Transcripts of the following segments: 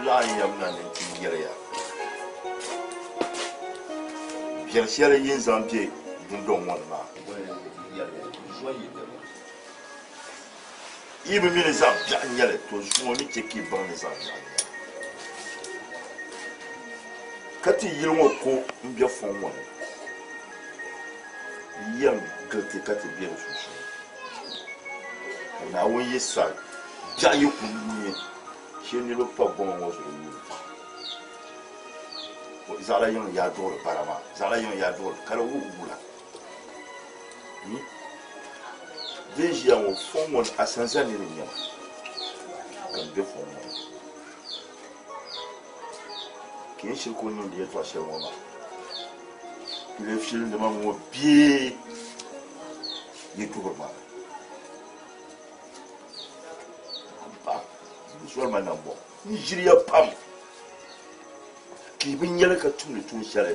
N laɣim ya mi na ni nti yɛli ya biɛri shɛli yi ni zaŋ be dundɔŋ ŋɔ ni maa. Yi bi mi ni zaɣ biɛɣu n-nyɛ li, to zuŋɔ ni chɛ ka yi baŋ ni zaɣ biɛɣu n-nyɛ li. Ka ti yili ŋɔ ko m-be fɔŋ ŋɔ ni, yi yɛn gili ti ka ti be di sunsuuni. Ka Naawuni yi sa biɛɣu yi ku nya shee niriba pa goma ŋɔ zuɣu yuuni ti. Zaɣila yiŋ yaa duɣiri bara maa, zaɣila yiŋ yaa duɣiri ka di wuhi wula. Din ʒiya ŋɔ fɔŋ ŋɔ ni asanza niri n-nyɛ ma ka m be fɔŋ ŋɔ ni. Ka n shiri kuli niŋdi yɛltɔɣa shɛli ŋɔ maa. Yi lee filindi ma ŋɔ bee yi duhiri ma mi? Ba, yi zɔri ma nambɔɣu. N ʒiriya pam ka yi bi nya li ka tumdi tuun shɛli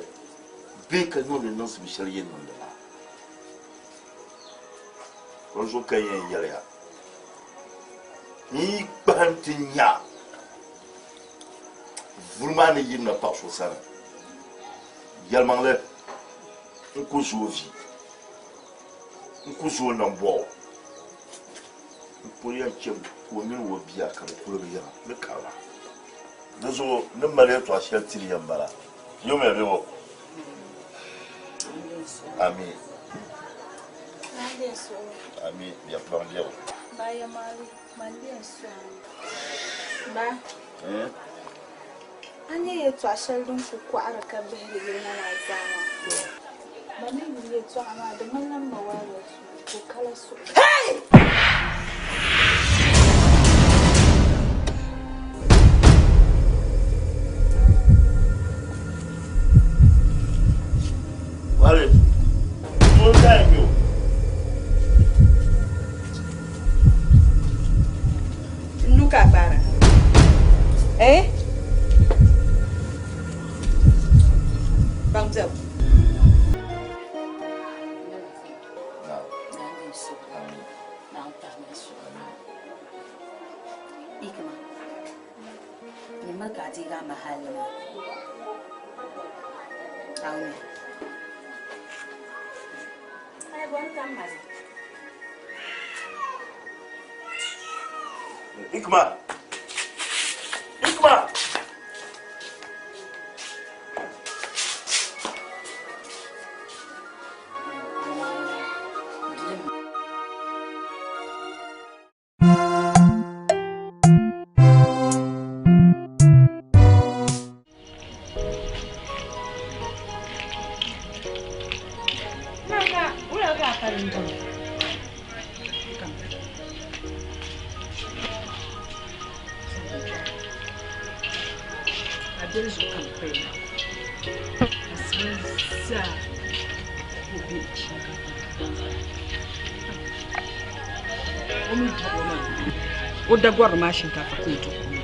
bee ka niŋdi niŋsim shɛli yi ni niŋdi maa. Dinzuɣu ka n yɛn yɛli ya, n yi kpahim ti nya vuri maa ni yirina paɣ so sani, yɛlimaŋli n ku zooi vi, n ku zooi nambɔɣu, n kul yɛn chɛ ka o mini o bia ka bɛ kuli bɛ yiŋa ni karima. Dinzuɣu n ni mali yɛtɔɣ shɛli tiri ya m-bala. Yomiya bɛ bɔ. Ami. Ami, bɛ baŋ bɛbu. Ba, a nya yɛtɔɣ shɛli din kul kɔɣiri ka bihiri yili ŋɔ maa zaa maa? Ba mi yuli yɛtɔɣa maa, di ŋmanila m ma Waagashu ka o kala suhu. Wale, ŋun ka n-nyɛ o? N nuu ka a gbaara? Eh? Baŋ biɛbu. Ikma! Ikma! O mi dɔɣi o maa o dagɔrili maa shinkaafa ka o duɣi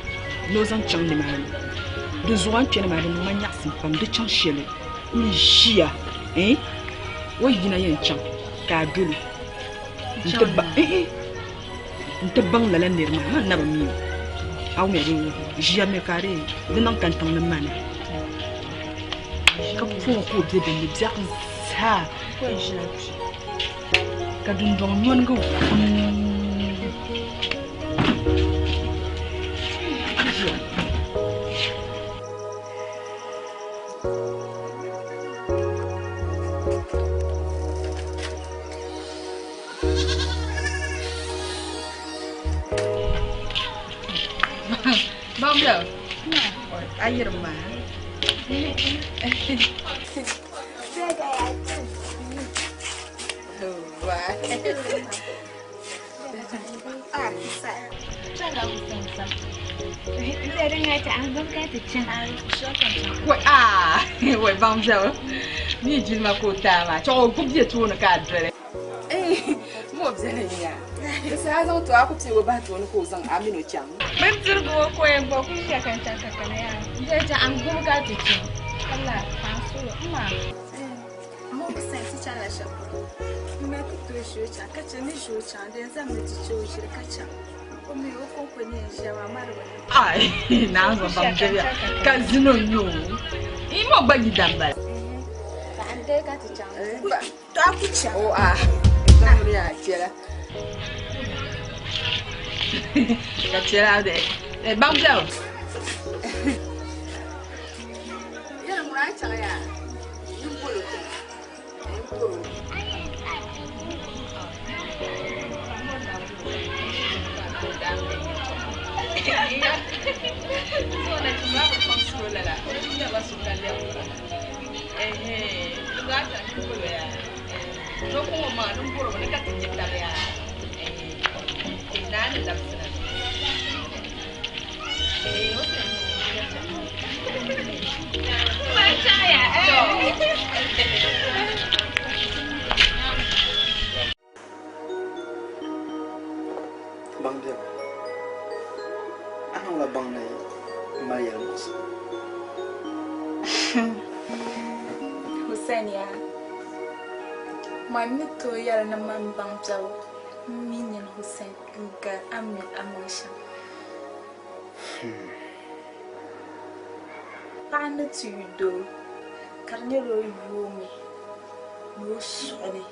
ni o zaŋ chaŋ nimaani. Di zuɣu a ni kpɛni maa di niŋ ma nyaɣisim pam di chaŋ shɛli n ʒiya eh o yina yɛn chaŋ ka a doli o n-ti baŋ lala niri maa man na bi mi o a wumya bee ʒiya mi ka di niŋ kantiŋ ni mana ka pɔŋ ka o be dinni biɛɣu zaa ka dundɔŋ nyɔnigi vuui. Bambia, a yirim maa. Wai bambia, mi jilima ka o taai maa, chɛ o gbubi bɛ tooni ka a doli. Mo biɛni nya. Di saha zaŋ to a ku piigi o bahi tooni ka o zaŋ a mini o chaŋ. Bindirigu ŋɔ ko yɛn gba ku ʒiya ka n chaŋ ka kana yaa. N bɛ chaŋ an gbubi ka ti chaŋ. Ka la ka n suhu n ma. Mo bi saŋ ti chaŋla shɛli polo. M ma ku tooi ʒi o chaŋ ka chɛ ni ʒi o chaŋ di yɛn zaŋmi ti chɛ o ʒili ka chaŋ. Ai, naa zo bam biɛla ka zino nyo. Imo gba yi dambala. To a ku chaŋ. O a. Zamri a tiɛla. Ka tiɛla de. E bam biɛla. Yɛli ŋuna a chaŋ yaa. N bolo to. N bolo. Baŋ biɛbu a niŋla baŋ ni mali yɛlimuɣisigu. Hussein yaa man ni tooi yɛli ni man baŋ biɛbu m mi nyini Hussein n gari a ni mi amaŋ shɛm. Paɣa ni ti yu doo ka di nyɛla o yoomi ni o suɣu ni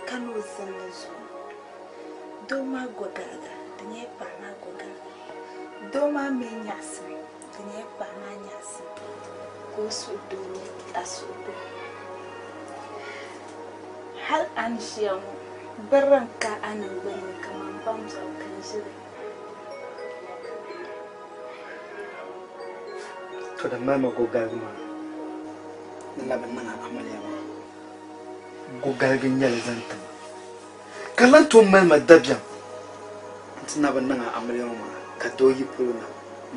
ka ni o zinli zuɣu. Doo maa gɔgaliga di nyɛla paɣa maa gɔgaliga. Doo maa mi nyaɣisim di nyɛla paɣa maa nyaɣisim ka o suhu doo a suhu doo. Hali a ni ʒiya ŋɔ birri n-ka a niŋgbuni ni kaman bambiɛɣu ka n ʒili. To din mali ma gɔgaligu maa ni labi niŋ a amiliya maa. Gɔgaligi n-nyɛli zaŋ ti ma. Ka lan tooi mali ma dabiɛm nti na bi niŋ a amiliya ŋɔ maa ka doo yi polo na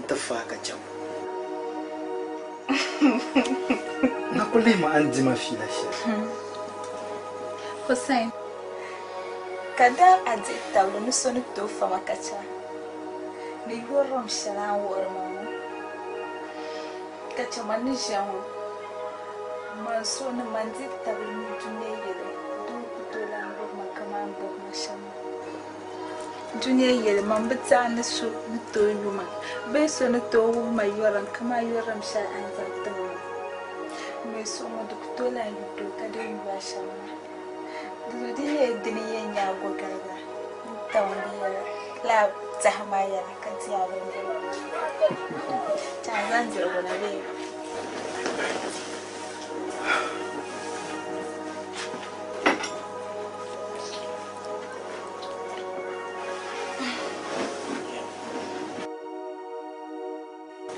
nti faai ka chɛ ma. Na ku lihi ma a ni di ma fiila shɛli. Hussein, ka daa a dihi tabili ni so ni tooi fa ma ka chɛ a ni yurilim shɛli a ni wuhiri ma ŋɔ, ka chɛ ma ni ʒiya ŋɔ, man suhu ni man dihi tabili ni dunia yɛli doo ku tooi lan gbubi ma kaman n gbubi ma shɛm maa. Dunia yɛli man bi tɛhi ni so ni tooi yu ma bee so ni tooi wuhi ma yurilim kaman yurilim shɛli a ni zaŋ ti ma ŋɔ. M mi suhu ŋɔ di ku tooi lan yu doo ka dii yu a shɛm maa. Di zuɣu di nyɛla dini yɛn nyɛ a gɔgaliga n-tam di yɛla lala tɛha maa yɛla ka di a bindirigu. Chɛ a zaŋ dirigu na bee?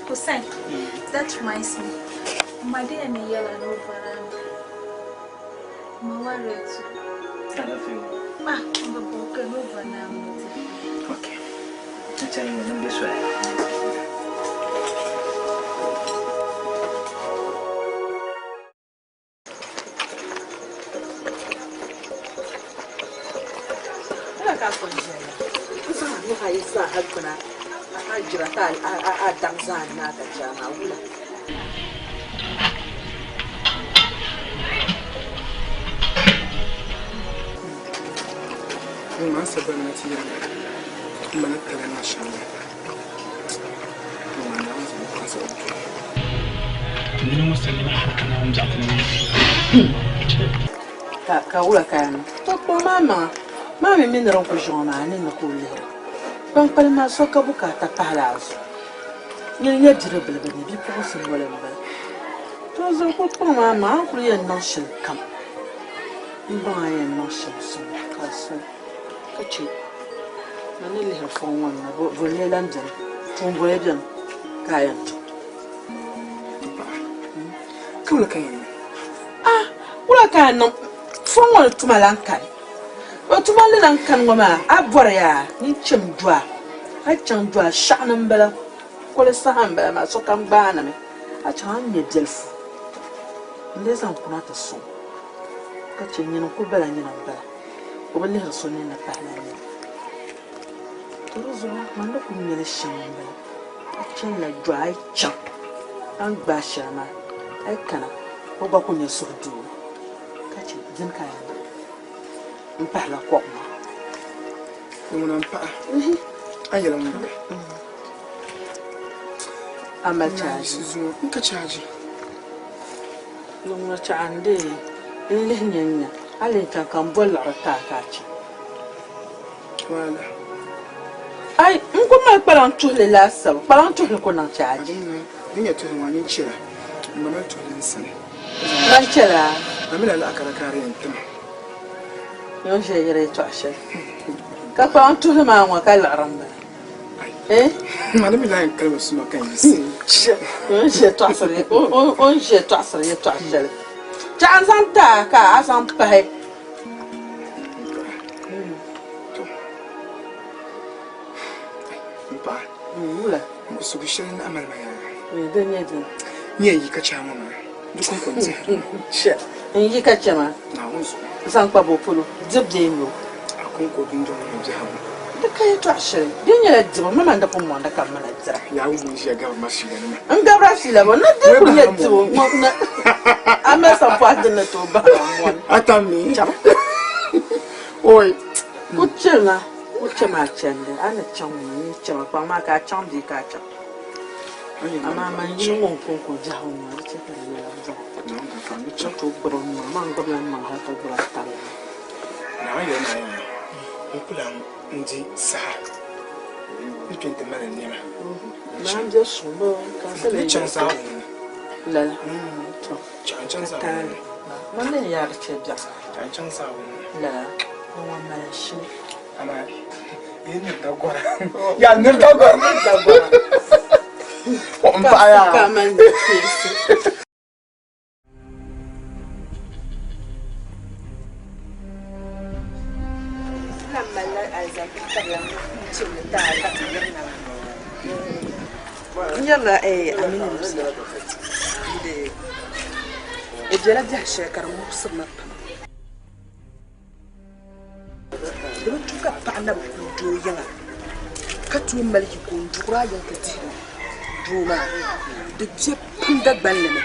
Hussein, that reminds me. Madina ni yɛla ni o vara mi. Ma wari tu. Ah, mba boka ni o vara mi. Okay. Acha ni nimbe swali. Wula ka a kɔŋ ʒiya yaa? N zaŋ a nuhi ayi zaaha gbuna a jira ka a daŋ zaa naai ka chɛ a maa wula? Ŋmaa sabana ti yɛli m ma ni tali niŋ shɛm la. Ŋmaa Naawuni zaŋ o kpaŋsi o doli. Nini ŋɔ sani maa hali ka Naawuni biɛɣu ti niŋ. Ka wula ka a niŋ? To kpuɣi maa maŋa. Maa mi mi ni din ku ʒi ŋɔ maa, a ninni ka o lihiri. Kpaŋkpali maa so ka bukaata pahila a zuɣu. Nyini nyɛ bidibila bɛ ni bipuɣinsi noli m-bala. To zuɣu kuli kpuɣi maa maŋa, a ni kuli yɛn niŋ shɛli kam m-baŋ a ni yɛn niŋ shɛm sɔŋ ka a sɔŋ ka chɛ ma ni lihiri fɔŋ ŋɔ ni na, voli lan beni, tuun boli beni ka a yɛn tum. Ka wula ka yɛn niŋ? Ah, wula ka a niŋ? Fɔŋ ŋɔ ni tuma lan kani. O tuma ni lan kani ŋɔ maa, a bɔri yaa ni n cham du a. A yi chaŋ du a, shɛɣuni m-bala, koli saha m-bala maa, sokam gbaanimi. A chaŋ a ni nya biɛlifu n-lee zaŋ kuna ti sɔŋ ka chɛ nyini n-kuli bala nyini m-bala. O bi lihiri so ninni pahila nyini. To di zuɣu man ni kuli nya li shɛm m-bala. A chanila du a, a yi chaŋ a ni gbaai shɛli maa, a yi kana o gba ku nya suhudoo ka chɛ dini ka a yɛn niŋ. M pahila kɔbu maa. Ni ŋuna m-paɣa. A yɛli ŋun bala. A mali chaaji? N ka chaaji. Ni ŋuna chaɣa n-deei n-lihi nya n-nya a ni chaŋ ka m bo liɣiri ti a ka a chaŋ. Waala. Ai, n ku mali kpalaŋ tuhili laasabu. Kpalaŋ tuhili ku niŋ chaaji. Din nyɛ tuhili maa, nyin chɛla. N gba mali tuhili n sani. Man chɛla. A mi lala akara ka a di yɛn ti ma. Yɔn ʒiya yɛri yɛtɔɣa shɛli. Ka kpalaŋ tuhili maa ŋɔ ka liɣiri m-bala. Eh? Ma di mi lahi yɛn kalimi suma ka n yiɣisi. O ni ʒiya tɔɣisiri yɛtɔɣa shɛli. Chɛ a ni zaŋ ti a ka a zaŋ pahi. M paɣa, Wula? Muɣisigu shɛli n-nahi mali ma yaa. Din nyɛ dini? N yɛn yi ka chɛ a ŋɔ maa, di kɔŋko n-dihiri ma. Chɛ, n yi ka chɛ ma. Naawuni zuɣu. Zaŋ kpa bo polo, dibu bee nyo? A kɔŋko dundɔŋ ŋɔ ni biɛhigu. Di ka yɛtɔɣ shɛli. Di nyɛla dibu, m ma di pun mɔŋdi ka m mi na dira. Yaa wum n ʒiya gabiri ma fiila nima. N gabira fiila bɔ? Ni di kuli nyɛ dibu ŋɔ na a mali sampɔhi din ni tooi bahi ma mɔni. A tam mi. Cham. Oi. Ku chɛŋa, ku chɛ ma a chandi, a ni chaŋ ŋɔ n ni chɛ ma kpaŋ maa ka a chaŋ bee ka a chaŋ. Amaa man yini ŋɔ n-kɔŋko biɛhigu ŋɔ, di chɛ ka di nyɛla bɔbu. N tooi gbubi m maŋa, man gbubila m maŋa hal ka gbubi a tabili. Naawuni yɛli ma yaa, n ku lan di saha ni kpe nti mali n nɛma. Maa m-be suŋ bɔ ka n Ni chaŋ zaawuni ni. Lala. Tɔ. Chaŋ n-chaŋ Ka zaawuni taali. ni. Man ni yaari chɛ biɛɣu. Chaŋ n-chaŋ zaawuni ni. Lala. Ni ŋun mali n shini. Amaa yi niri dagɔra. Yaa niri dagɔra. Niri dagɔra. M paɣa yaa. Ka mali ni keesi. Lan malila alizanda tabila n-chibili taai ka ti yirina maa. N yɛrila Aminu Musa o bela biɛhi shɛli ka di muɣisiri ma pam. Di bi tu ka paɣa na bi kuli doo yiŋa ka tooi mali yiko n-duɣiri a yiŋ ti dihiri doo maa. Di be pam Dagbanli ni.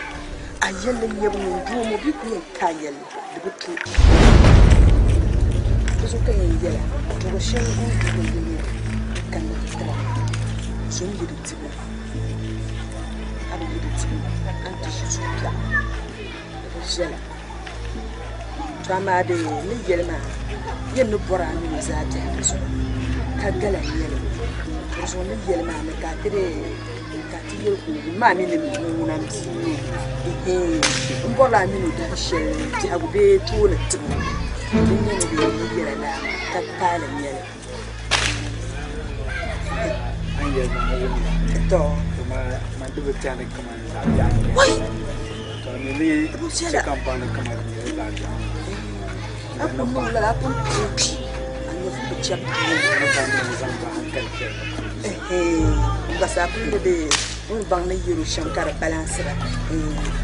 A yɛlli nyɛbu ŋun doo ŋɔ bɛ ku yɛn ti a yɛlli di bi tu. Di zuɣu ka yɛn yɛla duɣiri shɛli n duɣiri li ŋɔ di kanna ti tira zom yi di dibu a bi yi di dibu a ni ti ʒi zuɣubiɛɣu di bi viɛla. To amaa di ni yɛli maa yɛn ni bɔri a mini o zaa biɛhigu zuɣu ka gala n-nyɛ li. Di zuɣu ni yɛli maa ni ka a ti dee ka a ti yɛli ka o wum maa mi ni mi ŋuna m-bia n-nyɛ o. Ɛhɛɛn m bɔrila a mini o dahi shɛli biɛhigu bee tooni tibu din nyɛ ni di ni yɛla laa maa ka taali n-nyɛ li. Tɔ. Wai! Di bi viɛla. A pun niŋ lala, a pun tooi kpi, a nyɛvuli bi chɛri tooni. Gba saa pun di bee n baŋ ni yɛl o shɛm ka di balansira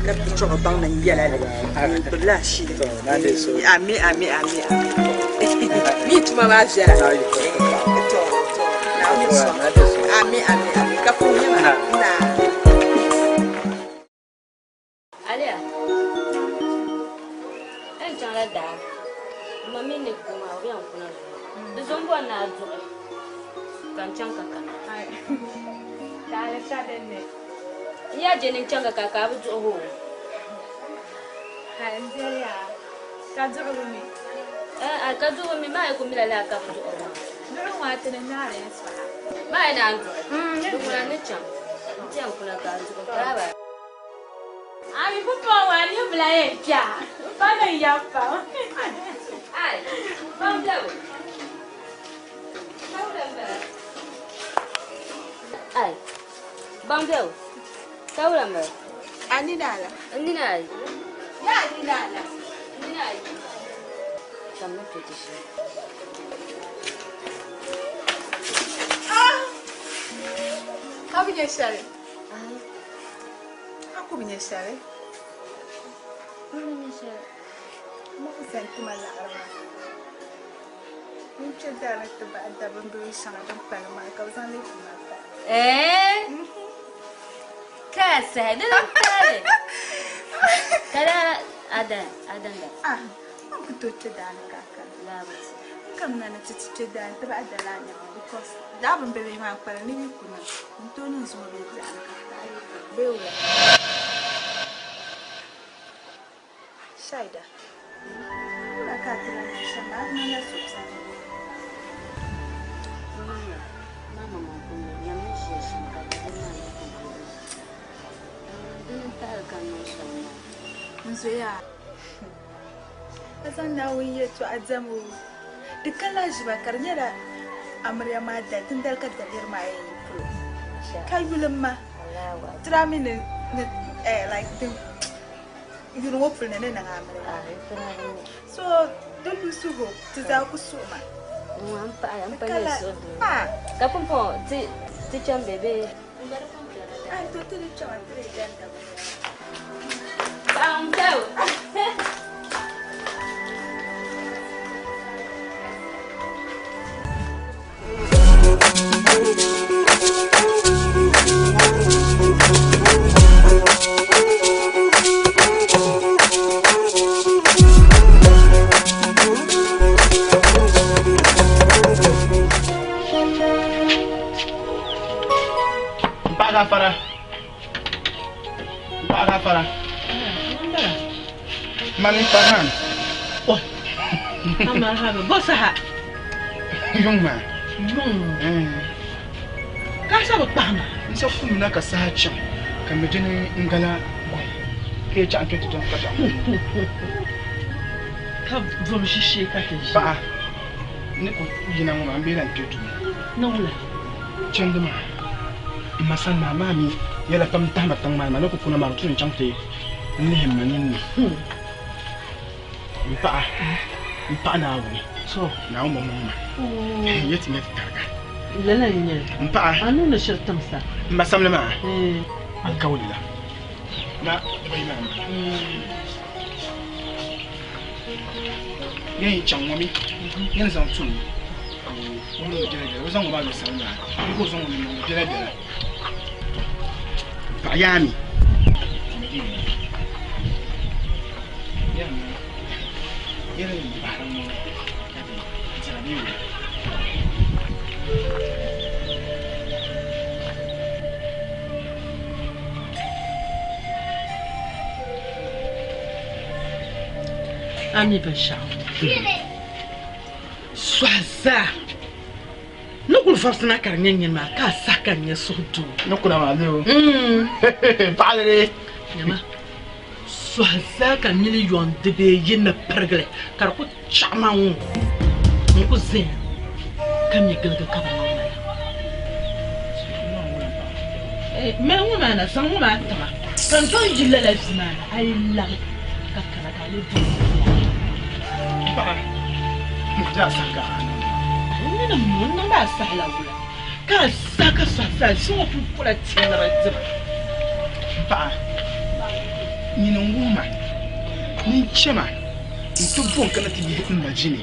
ka bi chɔɣu baŋ ni n yɛla li n gbubila ashili. Ami ami ami ami. Mi tuma maa viɛla. Tɔ tɔ Naawuni sɔŋ. Ami ami ami ka pun nyɛ ma naa. Aliya, n chaŋla daa, m ma mi ni gu maa o bi yɛn kuna zuɣu. Di zo m-bɔri ni a duɣi ka n chaŋ ka kana. Taali ka din ni. N yaa je ni n chaŋ ka ka ka a bi duɣi hoo. Hali n deli yaa, ka duɣibu mi. A ka duɣibu mi, maa yi ku mila laa ka bi duɣiri maa. Duɣi ŋɔ a ti ni naari yɛltɔɣa. Maa yi naan duɣi, di ŋuna n ni chaŋ. N ti yɛn kuna ka a duɣi. Bye bye. Ami pumpɔŋɔ maa niriba yɛn kpi a, m pa niŋ yɛm pam. Ai, pam biɛbu. Ai, baŋ biɛbu. Tawula m-bala. A nini ala? N nini ayi. Ya a nini ala? N nini ayi. Kamina kpe ti ʒini. Ah! Ka bi nya shɛli? A ku bi nya shɛli? M bi nya shɛli. M ma ku zani ti ma laɣiri maa. N kpe daa ni ti bahi da bimbila shɛŋa din pali maa ka bɛ zaŋ li ti ma pa. Eeh! Ka sahi di ni pali. Ka daa a dan a danda. Ah, m ku tooi kpe daa ni ka a kana. Laa bi ti. N ka Kamina ni ti ti kpe daa nti bahi dali a nɛma because daa bin bibihi maa n-kpalim ni yi ku niŋ n-tooi niŋ zuŋɔ bee biɛɣuni ka ti taɣi yi kuli bee wula. Shaida, wula ka a ti lahi niŋ shɛm maa? A di niŋla suhupiɛlli. N niŋya, maa maŋmaŋ pun niŋ, nyam ni ʒiya shɛm ka di maa ni ku niŋ. Dini n-tahili ka n niŋ shɛm maa. N zoya. A zaŋ Naawuni yɛtɔɣa diɛm o. Di ka lahiʒiba ka di nyɛla amiliya maa dali, dindali ka daliri maa yɛn yi polo. Ka yuli m ma tira mi ni ni eh, like din yuli ŋɔ puli ni ni niŋ amiliya. So di lu suhu ti zaa ku suhi ma. N paɣa, n pa nyɛ suhudoo. Ka pumpɔŋɔ ti ti chaŋ be bee? Ai to ti di kpɛma ti di danda ba. Paɣa n kpɛ o. N paɣa gaafara. N paɣa gaafara. Mani Farhan. Oh. Marhaba. Bo saha? Yuŋ maa. Yuŋ. Ka sa bi kpahi ma. N sa kumina ka saha chaŋ ka mi dini n gala guhi ka yi chaŋ kpɛ ti dɔŋ ka chaŋ. Ka vom ʒishee ka ti ʒi. Paɣa ni ku yina ŋɔ maa m bee lan kpe duu. Ni wula? Chandi maa m ma sani maa maa mi yɛla pam tahi ma tiŋ maa ni maa ni ku kuna maa di tu ni chaŋ ti n lihi m ma ninni. M paɣa m paɣa Naawuni. Naawuni bi mɔŋ ma. N yɛti nyɛ ti tariga. Lala n-nyɛ li. M paɣa. A nuu ni shiri tim sa. M ma samli maa alikauli la na dibayi maa m-bala. Yɛn yi chaŋ ŋɔ mi yɛn zaŋ tum ka o niŋdi biɛla biɛla o zaŋ ŋɔ maa mi samli maa bee ka o zaŋ ŋɔ mi niŋdi biɛla biɛla. M paɣa yaa mi. A mi binshɛɣu sɔhi zaa ni kuli vɔbisi na ka di nyɛ nyini maa ka a saha ka n nyɛ suhudoo. Ni kuna maa lee o. Paɣili. Nyama sɔhi zaa ka miliyɔn dibee yi ni pirigili ka di ku chaɣi ma ŋɔ n ku zaya ka mi giligi ka bi niŋ ma la. Mali ŋɔ maa na zaŋ ŋɔ maa tima ka n zaŋ yi lala vi maa na a yi labi ka kana ka a lee doli Paɣa, di a saha ka a niŋ. N ni ni mo n niŋdi a saha la wula ka a saha ka sɔhi zaa vi ŋɔ kuli kula ti ni di dima. Paɣa, nyini n-wuhi ma ni n chɛ ma n-ti bo n kana ti yihi m ma vi ni.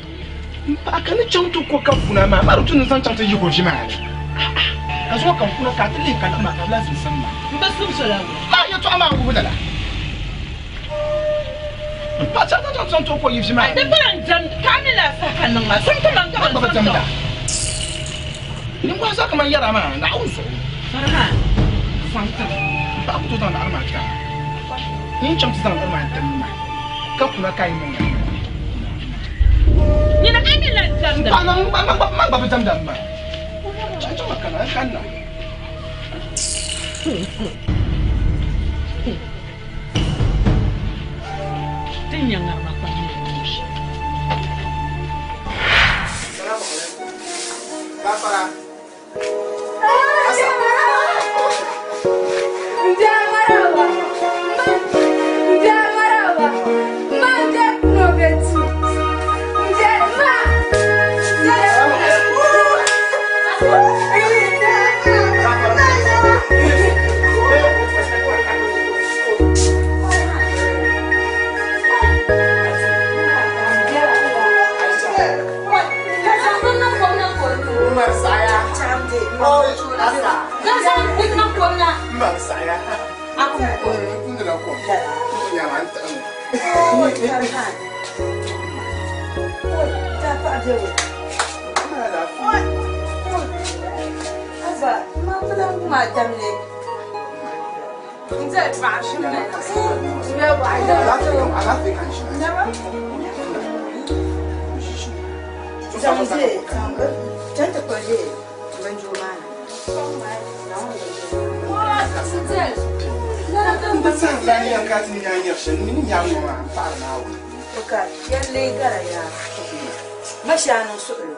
M paɣa ka ni chaŋ ti ko ka kuna maa, maa di tu ni n zaŋ chaŋ ti yihi o vi maa ni. Ka zuŋɔ ka n kuna ka a ti lihi ka niɣi maa ka di lahi zimsim ma. M bi zimsi o la wula? Maa yɛtɔɣa maa wuhi lala. M paɣa chaŋ ti zaŋ ti o ko yi vi maa ni. Di pala n diɛmdi ka a mi lahi saha ka niŋ ma. Zaŋ ti ma n gba bi diɛmda. Ninvuɣu zaa kaman yɛra maa, Naawuni zuɣu. Farhan, zaŋ ti ma. M paɣa ku tooi zaŋ laɣiri maa ti a. N chaŋ ti zaŋ laɣiri maa n-tim ma, ka kuna ka a yi niŋ yaa. Nyini a mi lahi diɛmda. M paɣa man gba bi diɛmda m ma. Chaŋ chaŋ ma kana, n kanna. Ti ni nya ŋarima kpaŋ ni niŋ shɛm. Salamu alaikum. Gafara. Ba, ma bi lan wum a damli. N-deli paɣa ʒim na. Zaŋ ʒe, zaŋ bi, chaŋ ti kpuɣi ʒe bindirigu maa na. N di saha lan yɛli ka ti ni nya nyari shɛli, n mi ni nya ŋɔ maa, m paɣiri Naawuni. O ka yɛli gala yaa, ma shee a niŋ suɣilo.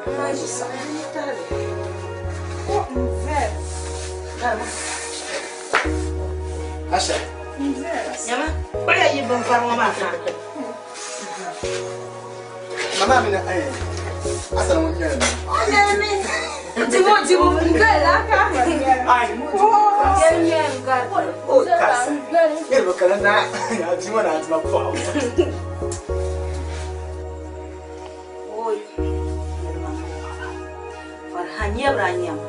Asha. Nyama, kpuɣiya yi binvari ŋɔ maa ha. Mama mi na eh, asana ŋun nyɛli mi. O nyɛli mi. Dibu dibu n gala ka. Ai. O kasa. Niriba kana na ya ji ŋɔ na ti ma pɔɣu. Oi, Farhan nyɛbira nyɛma.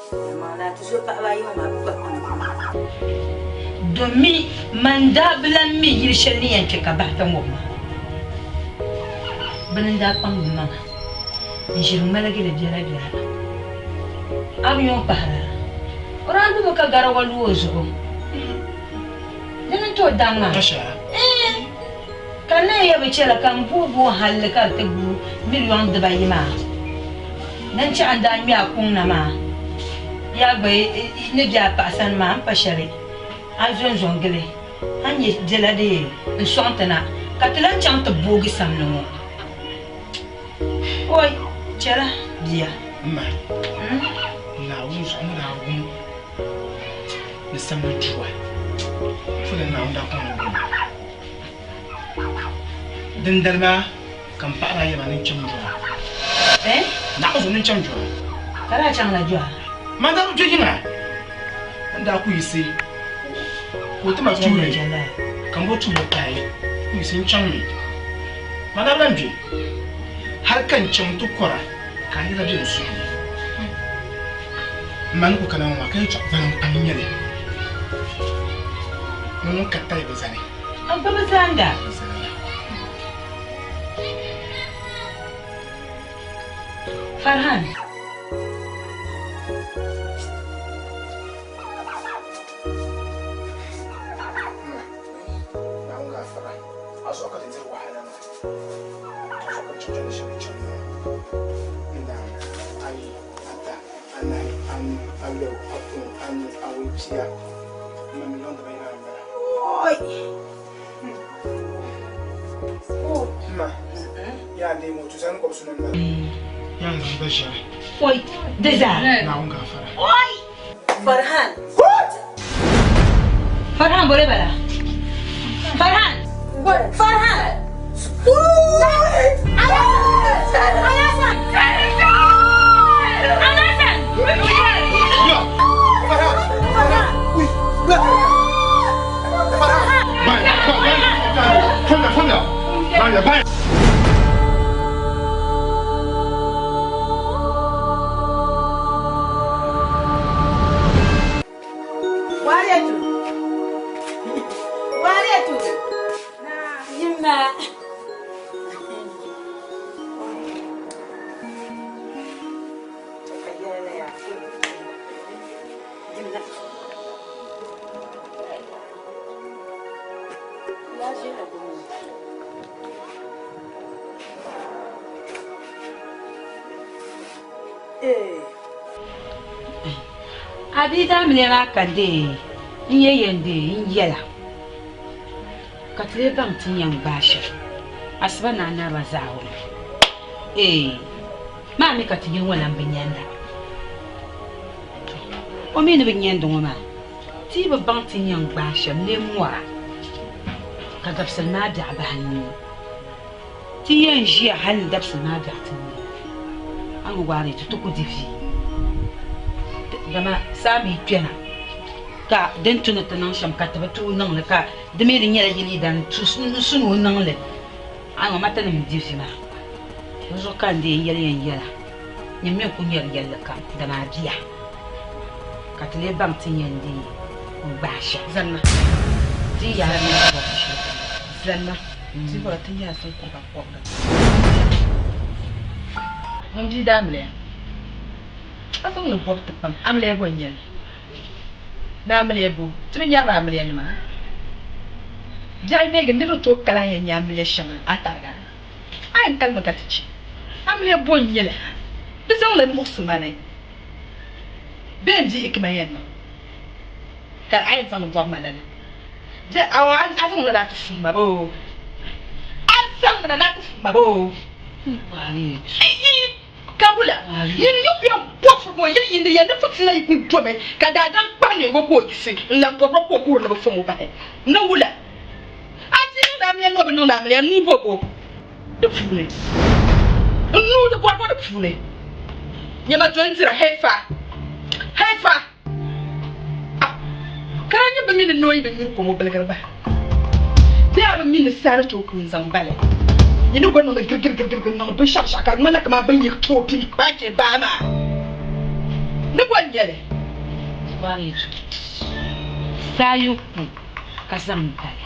Yɛlimaŋli a tuzo paɣaba ayi ŋɔ maa bɛ kpa kpam pam. Domi man daa bi lan mi yili shɛli ni yɛn chɛ ka bahi kpe ŋɔ maa. Bɛ ni daa kpaŋ bɛ maŋa n-ʒiri ŋmaligi li biɛlabiɛla. A bi nyo m-pahira, o daa gbimi ka garawa lu o zuɣu. Dini n-tooi daŋ maa? Iin! Ka n na ya bi chɛla ka m booi booi halli ka di ti guui miliɔn dibayi maa. Din chɛ a ni daa ŋme a kuŋ na maa, yaa gba ni be a paɣa sani maa, m pa shɛli a zonzo n-gili a ni nyɛ biɛla dee n-sɔŋ ti na ka ti lan chaŋ ti boogi samli ŋɔ. Oi, chɛla bia. M ma, Naawuni zuɣu ni daa wum ni samli dua, fɔla Naawuni daa kɔŋ ni wum. Dindali maa ka m paɣa daa yɛli ma ni n chaŋ Jɔha. Eh? Naɣ zuɣu ni n chaŋ Jɔha. Ka daa chaŋla Jɔha? Man daa bi kpe yiŋa. N daa ku yiɣisi ka o ti ma tuuli ka m bo tuuli pahi ku yiɣisi n chaŋ mi. Man daa bi lan gbe hal ka n chaŋ ti kɔra ka a yɛla be n suhu ni. M ma ni ku kana ŋɔ maa ka yɛtɔɣ valiŋ pam n-nyɛ li. Ŋun ŋun ka tayi bi zani. A gbubi zanda. Farhan. Oi, di zaa. Oi! Farhan. Farhan bole bala. Farhan. Farhan. Alasan! Alasan! Wariyatu. Wariyatu. Yimma. A bia daamiliya maa ka n-deei n-yɛ yɛn deei n-yɛla ka ti lee baŋ ti ni yɛn gbaai shɛli asiba ni anariba zaawuni. Eei! Maa mi ka ti yili ŋɔ lan bi nyanda. To, o mi ni bi nyandi ŋɔ maa, ti yi bi baŋ ti ni yɛn gbaai shɛm lee mɔra ka dabisili maa biɛɣu bahi n-neei. Ti yɛn ʒiya hal ni dabisili maa biɛɣu ti neei. A ni waari ti ti ku di vi, dama saa mi kpɛna ka din tu ni ti niŋ shɛm ka ti bi tooi niŋ li, ka di mi di nyɛla yili yidana n-su ni o niŋ li. A ni matinim n-di vi maa. Di zuɣu ka n deei n-yɛli ya n yɛla, nyini mi n-ku nyari yɛlli kam, dama a bia ka ti lee baŋ ti ni yɛn deei n-gbaai shɛm. Zanima. Ti yi yaara mini ti bɔri shɛli kam. Zanima. Ti bɔra ti nyɛla siŋkuriba kɔbiga. Ŋun bia daamiliya. A zaŋ li bɔbi ti pam, amiliya bɔ n-nyɛ li? Ni amiliya bo? Ti bi nyarila amiliyanima. Biɛɣu neegi niriba tooi kali a ni yɛn nya amiliya shɛŋa a tariga. A yɛn kalimi ka ti chɛ. Amiliya bo n-nyɛ li ha? Di zaŋ li muɣisi ma ni bee n-di hikima yɛn niŋ ka a yɛn zaŋ li bɔbi ma lala. Bɛ a a zaŋ li na ti fuhi ma boo? A zaŋ li na ni a ti fuhi ma boo? Ihi! Ka wula? Yin yi ku yɛn bɔbiri ŋɔ yili yindi yɛn ni fitila yi kul domi, ka daadam kpahi neeg o ka o yiɣisi n-lan bɔbiri o ka o guhiri ni bɛ fom o bahi. Ni wula? A ti niŋdi amiliya ni o bi niŋdi amiliya, nuu bo bo di puuni. N nuu di bɔri bo di puuni. Nyama doli dira, Haifa! Haifa! Ka a nyɛ bɛ mi ni noo yi bi nyuri kom o biligiri bahi bee a bi mi ni saa ni tooi ku n-zaŋ ba li. Yi ni gba niŋdi girigirigirigiri niŋdi binshɛɣushɛɣu ka di ŋmanila kaman bɛ ni yi tooi pini kpaai baa maa ni gba n-nyɛ li. Saa yi ku ka zaŋ ba li,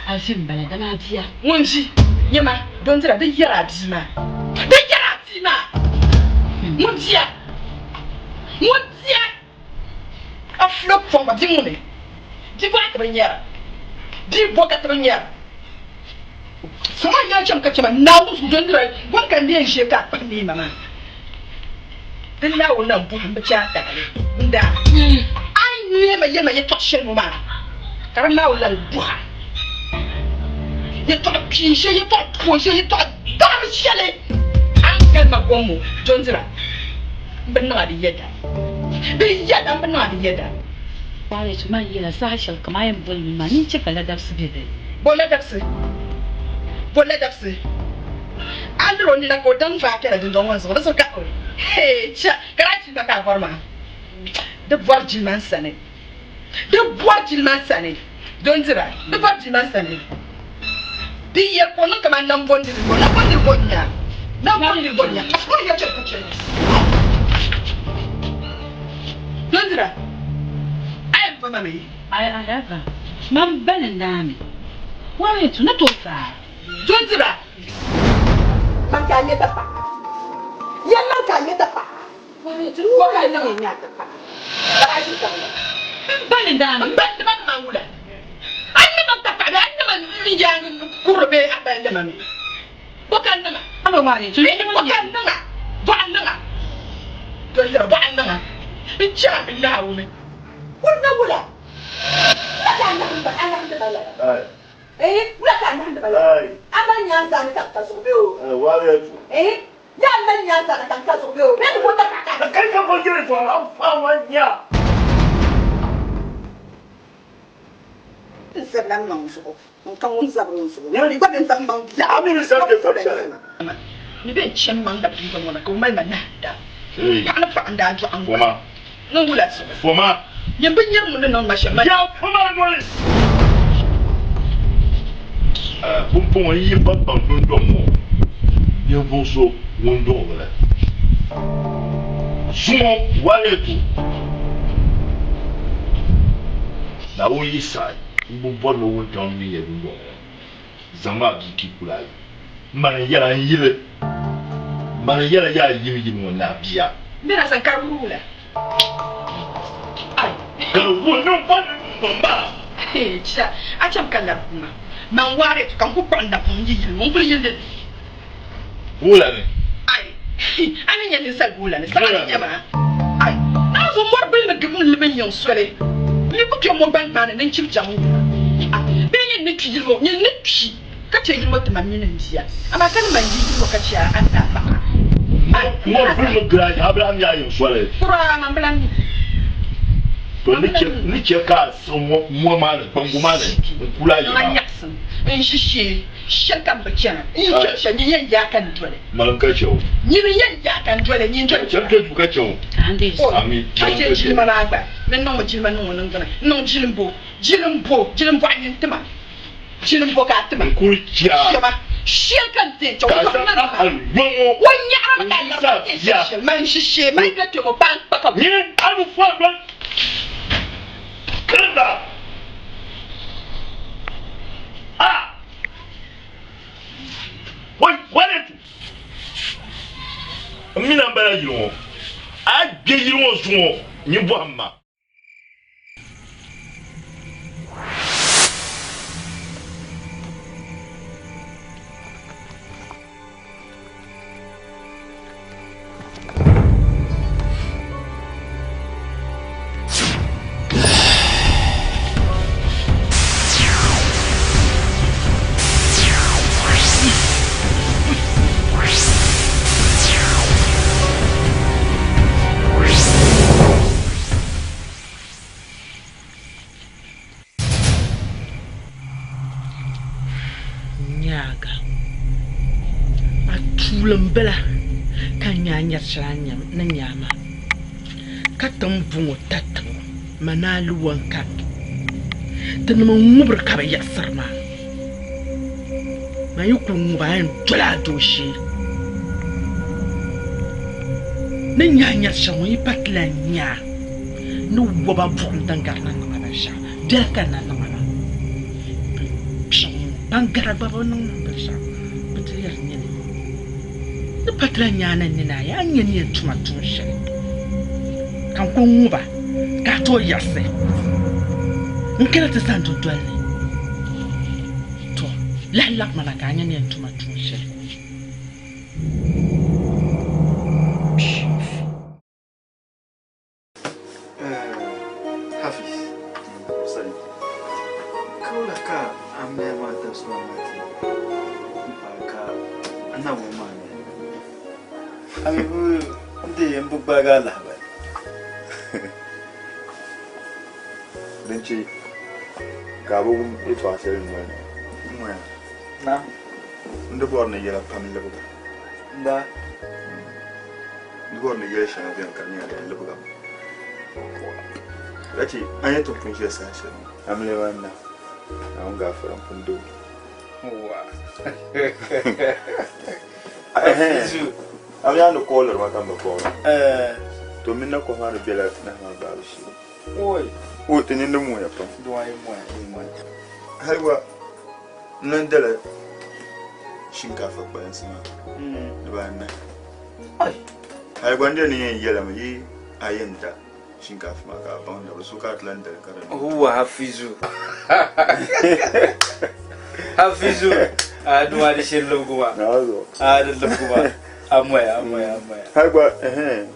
a vi m-bala dama a bia. Ŋun vi nyɛ ma, dondira di yɛri a bia maa, di yɛri a bia maa, ŋun bia, ŋun bia. A fulo pɔŋ ba bia ŋuni, bia bɔɣa ti bi nyɛra, bia bo ka ti bi nyɛra. Soma n-yɛn cham ka chɛ ma Naawuni zuɣu dondira bɔni ka n lee ʒe ka a kpahi neei ma maa. Di Naawuni na m-bɔhim bi chɛ a taali n-daa a ni neei ma yɛli ma yɛtɔɣ shɛli ŋɔ maa, ka di Naawuni lan bɔh a yɛtɔɣ kpiin shɛli, yɛtɔɣ pooi shɛli, yɛtɔɣ daɣiri shɛli a ni kali ma gom ŋɔ dondira m bi niŋ a di yɛda. Di yɛda, m bi niŋ a di yɛda. Paɣa man yɛla saha shɛli kam a yɛn boli mi maa, nyin chɛ ka ladabsi be dini. Bo ladabsi? Bo ladabsi? A liri o nina ka o daŋ vaai kpɛla dundɔŋ ŋɔ zuɣu, di zuɣu ka o hee cha ka daa jilima ka a bɔri maa. Di bɔri jilima n sani. Di bɔri jilima n sani. Dondira, di bɔri jilima n sani. Di yɛli ka o niŋ kaman nambɔndirigu, nambɔndirigu n-nya, nambɔndirigu n-nya. A suhu ni yɛli chɛ ka chɛ li. Dondira, a yɛn va ma mi? Ai, a daa va ma m-bali n daa mi. Wari yi tu ni tooi va a. Dondira, man ka a nyɛ dapaɣa. Yɛli man ka a nyɛ dapaɣa. Ko ka niŋ n nya ti paɣa ka a ʒi tiŋli. M ba ni daa M ba ni ma ni ma wula? A ni ma ka paɣa bee a ni ma n yaangi kurili bee a ba ni ma mi? Ko ka niŋ a? Ko ka niŋ a? Bɔɣa niŋ a? Dondira bɔɣa niŋ a? N chɛ a mi Naawuni. Kuli na wula? Wula ka a nahim ba? A nahimdi ba lala? Wula ka a nahimdi ba lala? A mali nyaanzaani ka ka zuɣu bee o? Yaa n mali nyaanzana ka n ka zuɣu bee o bee ni bo da ka ka. Kai ka bo yiri zuɣu a fa wa nya. N zabila n maŋ zuɣu, n ka ŋun zabiri n zuɣu. N gba ni zaŋ maŋ biɛɣu A mi ni zabi bɛ tab shɛli. Ni bɛ chɛ m maŋ dabiɛm ŋɔ na ka o mali ma nahinda. Paɣa ni paɣa n-daa dɔɣi n gba ni wula zuɣu. Nyin bi nyari ŋun ni niŋ ma shɛm. Yaa foma noli! Pumpɔŋɔ n yi ba baŋ dundɔŋ ŋɔ ninvuɣ so ŋun duɣiri li zuŋɔ waleeku, Naawuni yi saɣi m bi bɔri ni wuntaŋ mi nya dundɔŋ ŋɔ, zaŋm a bia ki kul a yi. Mani n-yɛl a n yili, mani n-yɛl a yaa yim yim ŋɔ ni a bia. Mira san ka wula. Ka di wuhi niŋ pa ni niŋ maa. Cha, a cham ka labi ma. Man waari ka n ku kpuɣi n napɔŋ n yi yili ŋɔ, n kuli yili li. Wula ni? Ai, a ni nya ninsal wula ni, saɣa ni nya ma. Ai, Naawuni mɔri bili ni gim n limi n yiŋ soli. M mi ku kpe mɔgbani maa ni ni n chibi chaŋ n yina. Ai, bee nyin ni kpi yili ŋɔ, nyin ni kpi. Ka chɛ yili ŋɔ ti ma mini m bia, amaa ka ni man yi yili ŋɔ ka chɛ a, a ni daa paɣ a. Ŋɔ bili mi gili a, a bilan mi a yiŋ soli. Kuraa, man bilan mi. To n ni chɛ ka a siɣi mɔ maa ni, kpaŋgu maa ni n-kul a yiŋa. N nyaɣisim n ʒishee shɛli ka m bi chana. N yi chani shɛli, nyin yɛn yaai ka n doli. Malim ka chɛ o. Nyin n-yɛn yaai ka n doli, nyin doli. Cham kpe duu ka chɛ o. Ami, Ka malim chɛ ka chɛ. jilima maa gba, ni niŋmi jilima niŋ o niŋgbuna, n-niŋ jilimbo, jilimbo, jilimbɔɣu nyin ti ma. Jili m-bo ka a ti ma. N kul chɛ a. Shɛba, shɛli ka n ti yɛn chɛ Ka a zaŋ a hal yɔŋɔ O nyaɣirimi ka a n-yi lari sa ma ti yɛn bia. chɛ shɛli. Man ʒi shee, man be kpe ŋɔ baa n-kpa ka bo. Nyini a bi fɔri doli kirinda a wali tu. M mi na m-bala yili ŋɔ, a yi gbe. Nyin bɔhim ma. Nyaaga, a tuuli m-bala ka n nya a nyari shɛli a ni nya a maa, ka ti ni bɔŋɔ tatibu ma ni aliwa n-kani tinim n-ŋubiri ka bi yiɣisiri maa. Man yi kul ŋub a, a yɛn doli a dooshee. Ni nya a nyari shɛli ŋɔ yi pa ti lan nya a ni wɔba buɣim din gari ni niŋ a binshɛɣu biɛla ka na niŋ a maa. Bɛ kpiɔŋ ŋɔ ban gara gba bi niŋ ma binshɛɣu bɛ ti yɛri nyini ni pa ti lan nya a ni nini ayi a ni nya ni yɛn tuma tuun shɛli ka n kul ŋub a ka a tooi yiɣisi n-kana ti sani dundoli ni. Tɔ! Lahi labima na ka a nya ni yɛn tuma tuun shɛli. Hafiz, ka wula ka amiliya maa dabisili maa ti m-paai ka a na wum maa ni? A mi bi deei m-bi gbaagi a lahibali. Din che ka a bi wum yɛtɔɣa shɛli n noli ni ŋɔ ya. Naam. N di bɔri ni yɛla pam libigi. Da. N di bɔri ni yɛl shɛŋa beni ka di nyɛla din libiga. Ka che a ni ti pun ʒiya saha shɛli ŋɔ. Amiliya maa na, Naawuni gaafara m-pun di o. Wa. A mi a ni kooliri ma ka m bi kɔɣiri. To mini na kɔhi maa ni bela nahi maa gbaabu shee. Oi. O ti nini moya pam. Dɔɣi moya, yi moya. Hali gba n lan dala shinkaafa kpalansi maa dibaanahi. Hali gba n dee ni yɛn yɛlimi yi a yɛn da shinkaafa maa ka a baŋ na bi so ka a ti lan dali ka di niŋ. Huwa Hafizu. Hafizu. A duma di shiri libigi maa. A di libigi maa. A moya, a moya, a moya. Hali gba ɛhɛn.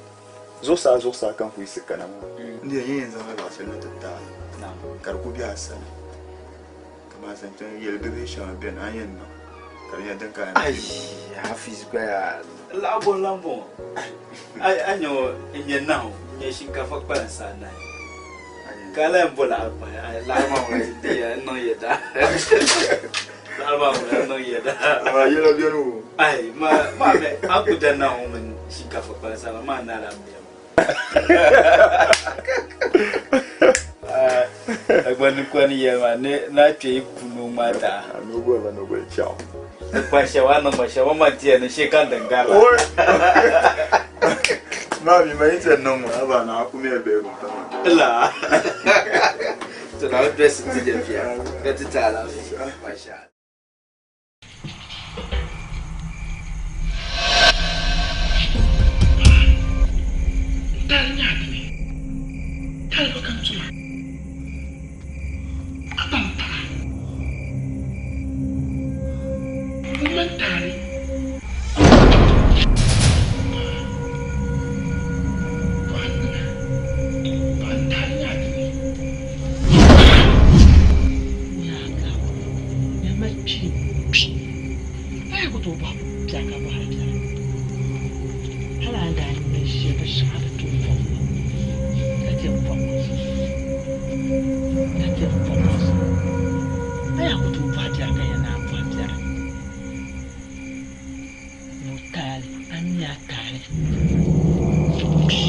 Zuɣusaa zuɣusaa ka n kul yiɣisi kana maa. N di yɛn zaŋla laɣ shɛli na ti ti a, ka di kul be a sani. Kaman zaŋ chaŋ yɛlibibihi shɛŋa beni a ni yɛn niŋ, ka di nyɛla din ka a yɛn Ai, Hafiz gba yaa, laɣ bɔ n-lan bɔŋɔ. Ai, a nya ŋɔ, n nya nahu, n nya shinkaafa kpalansi anahi, ka a lan bo laɣiri pahi. Ai, laɣiri maa ŋuna ti deei ya, n niŋ yɛda. Laɣiri maa ŋuna n niŋ yɛda. Amaa yɛla beni o. Ai, ma, ma mi, a ku da nahu mini shinkaafa kpalansi maa, maa naala m-bia maa. A gba ni kɔni yɛli maa ni naa kpe yi ku noo ŋmaa daa. A noo goli la noo goli chɛɣu. Di kpa shɛba a niŋ ma shɛba ma ti yɛli ni shee ka din gari la. Maa mi ma yi ti niŋ ŋɔ a ba naa ku mi bɛ gu pam. La. To na dress ti je bia ka ti ti alaafee. Masha Allah. Taali nyɛ a dini, taali bi kan tuma, a ba m-paɣa, n mani taali. Paɣa n-niŋ a, paɣa n taali nyɛ a dini. Nyaaŋa, nyama kpi kpi. A yi ku tooi bɔhi bia ka bɔhiri biɛla, hal a ni daa nya ʒiya binshɛŋa a bi tooi bɔbi ma ka ti yɛn bɔbi ma zuɣu, ka ti yɛn bɔbi ma zuɣu. A yaa ku tooi bɔhi biɛri ka yɛn naan bɔhi biɛri. Ni o taali, a mi a taali kpi.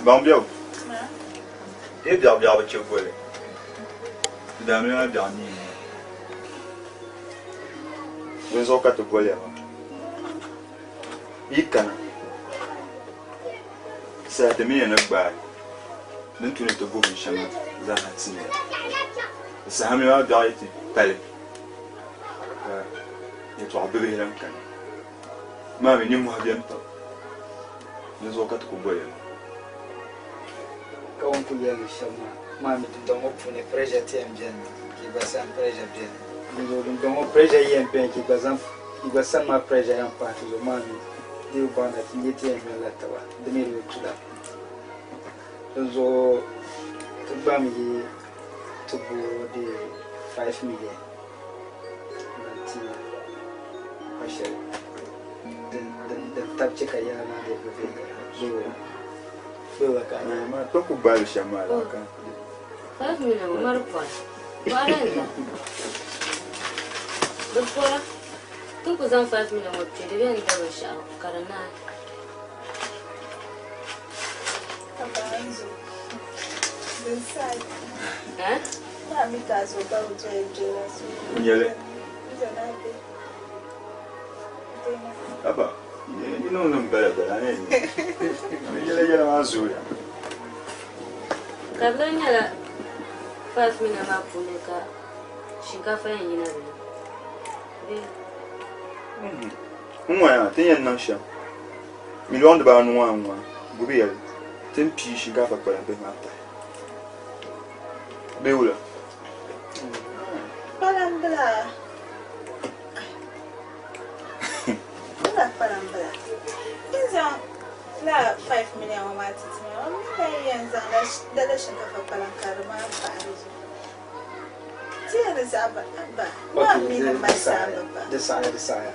Baŋ biɛbu yi biɛɣu biɛɣu bi chɛ goli di daamiliya maa biɛɣu nii dinzuɣu ka ti goliya maa yi kana saha ti mi ya ni gbaai. Din tu ni ti bo binshɛŋa zaaha ti ya. Di saha mi maa biɛɣu yi ti pali ka yɛtɔɣ bibihi lan kani. Maa mi nimmɔhi beni pam, dinzuɣu ka ti ku boli ya maa. Ka o ni kuli yɛli ni shɛm maa, maa mi dundɔŋ ŋɔ puuni pressure ti yɛn beni ka yi gba sani pressure beni. Dinzuɣu dundɔŋ ŋɔ pressure yi yɛn beni ka yi gba sani maa pressure yɛn pahi ti zuɣu maa mi di bi baŋda ti nyɛ ti yɛn nyɔrila taba di mi di bi tula. Dinzuɣu ti gba mi yi ti bo di 5 million n-zaŋ ti ya pa shɛli din tabi che ka yɛla maa dii bi viɛnyɛla zooi. Bɛ ka maa to ku gbaali shɛm maa laa ka. 5 million ŋɔ mari pɔri. Pɔri n la. Di pɔra. Ti ku zaŋ 5 million ŋɔ kpe di bɛn da binshɛɣu ka di naai. Nyɛli. Aba, yi niŋ li m-bala bala a ni yɛn nya. Bɛ yɛla yɛla maa zooya. Ka di lan nyɛla 5 million maa puuni ka shinkaafa yɛn yina di ni bee? N ŋɔya ti ni yɛn niŋ shɛm miliɔn dibaanu ŋɔ a ŋɔ gubi yɛli ti ni pii shinkaafa kpalim bihi maa pahi bee wula? Kpalam bila. Wula kpalam bila. N zaŋ la 5 million ŋɔ maa ti ti ma, m mi lan yɛn zaŋ la lala shinkaafa kpalam karili maa pahi di zuɣu. Ti yɛn di zaɣ ba, abba, maa mi ni mali saamba ba. Di saɣiya, di saɣiya.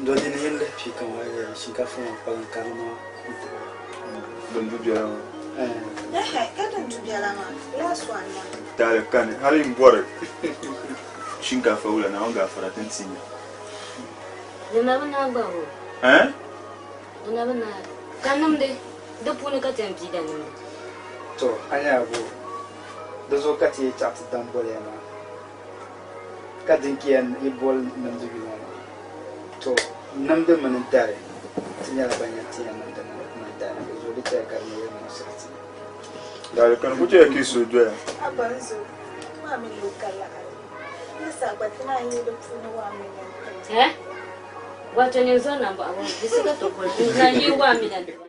N doli ni yɛn lihi pii kaman shinkaafa maa kpalam karili maa n-ti ba. Din du biɛla maa. Ɛhɛ, ka din du biɛla maa, last one maa. Taali kani, hali n bɔri shinkaafa wula Naawuni gaafara ti ni ti nya. Di na bi naai gba hoo. Ɛɛn? Di na bi naai. Ka nimdi, di puuni ka ti yɛn pii da nimdi. To, a nya bo, di zuɣu ka ti yi chaɣ ti dam boliya maa, ka din ki yɛn yi boli nimdi yuli ŋɔ maa. To, nimdi mini dari, ti nyɛla ban yɛn ti ya nimdi mini dari, di zuɣu di chɛya ka di nyɛ yɛlimaŋsili ti. Dari kani ku chɛya ka yi suhu doya. Abba n zo maa mi lo ka laɣiri. Ni sa gba ti naan yi di puuni 1 million tiri. Eh? Wato nyin zɔri nambɔɣu ŋɔ, di si ka to kuli n naan yi 1 million tiri.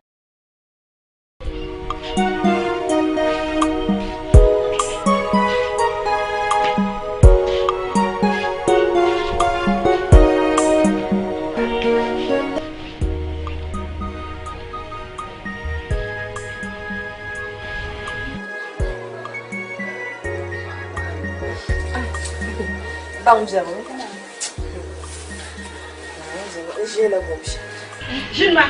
Baŋ biɛbu n ʒiɛla gomshi. Ʒinima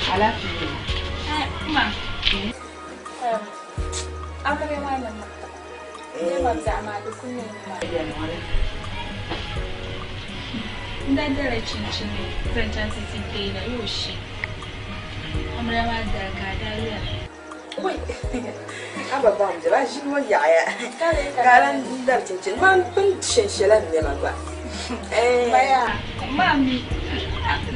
Alaafee. Ma. Amiliya maa ni Nɛma biɛɣu maa di kuli neemi maa. N daa dala chinchini zaŋ chaŋ ti ti deei la yoo shi. Amiliya maa dali ka a daa lɛri. Wai! A ba baŋ biɛla, a ʒili ŋɔ yaɣiya ka a lan dari chinchini. Man pun shenshela n nɛma gba. Maya, maa mi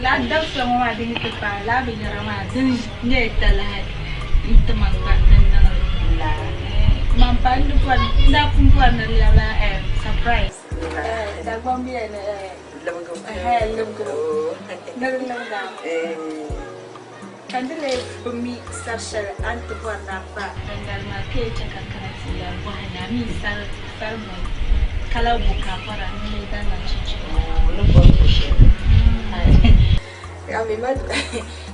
lala dabisili ŋɔ maa din yi ti paai lala binyɛra maa din nyɛ talahi n-ti ma gba ni n niŋ li. Man pa n di bɔri, n daa pun bɔri ni di lɛbila surprise. Dagbaŋ bɛ ni libigibu. Ni di libigi a. Ka di lee bi mi sar shɛli a ni ti bɔri ni a pa dindali maa, ka yi chɛ ka kana ti yɛli bɔhi ni a mi sari bɔ kala bo ka a bɔra ni lee da niŋ chinchini maa? Ni bɔri ko shɛli. A mi ma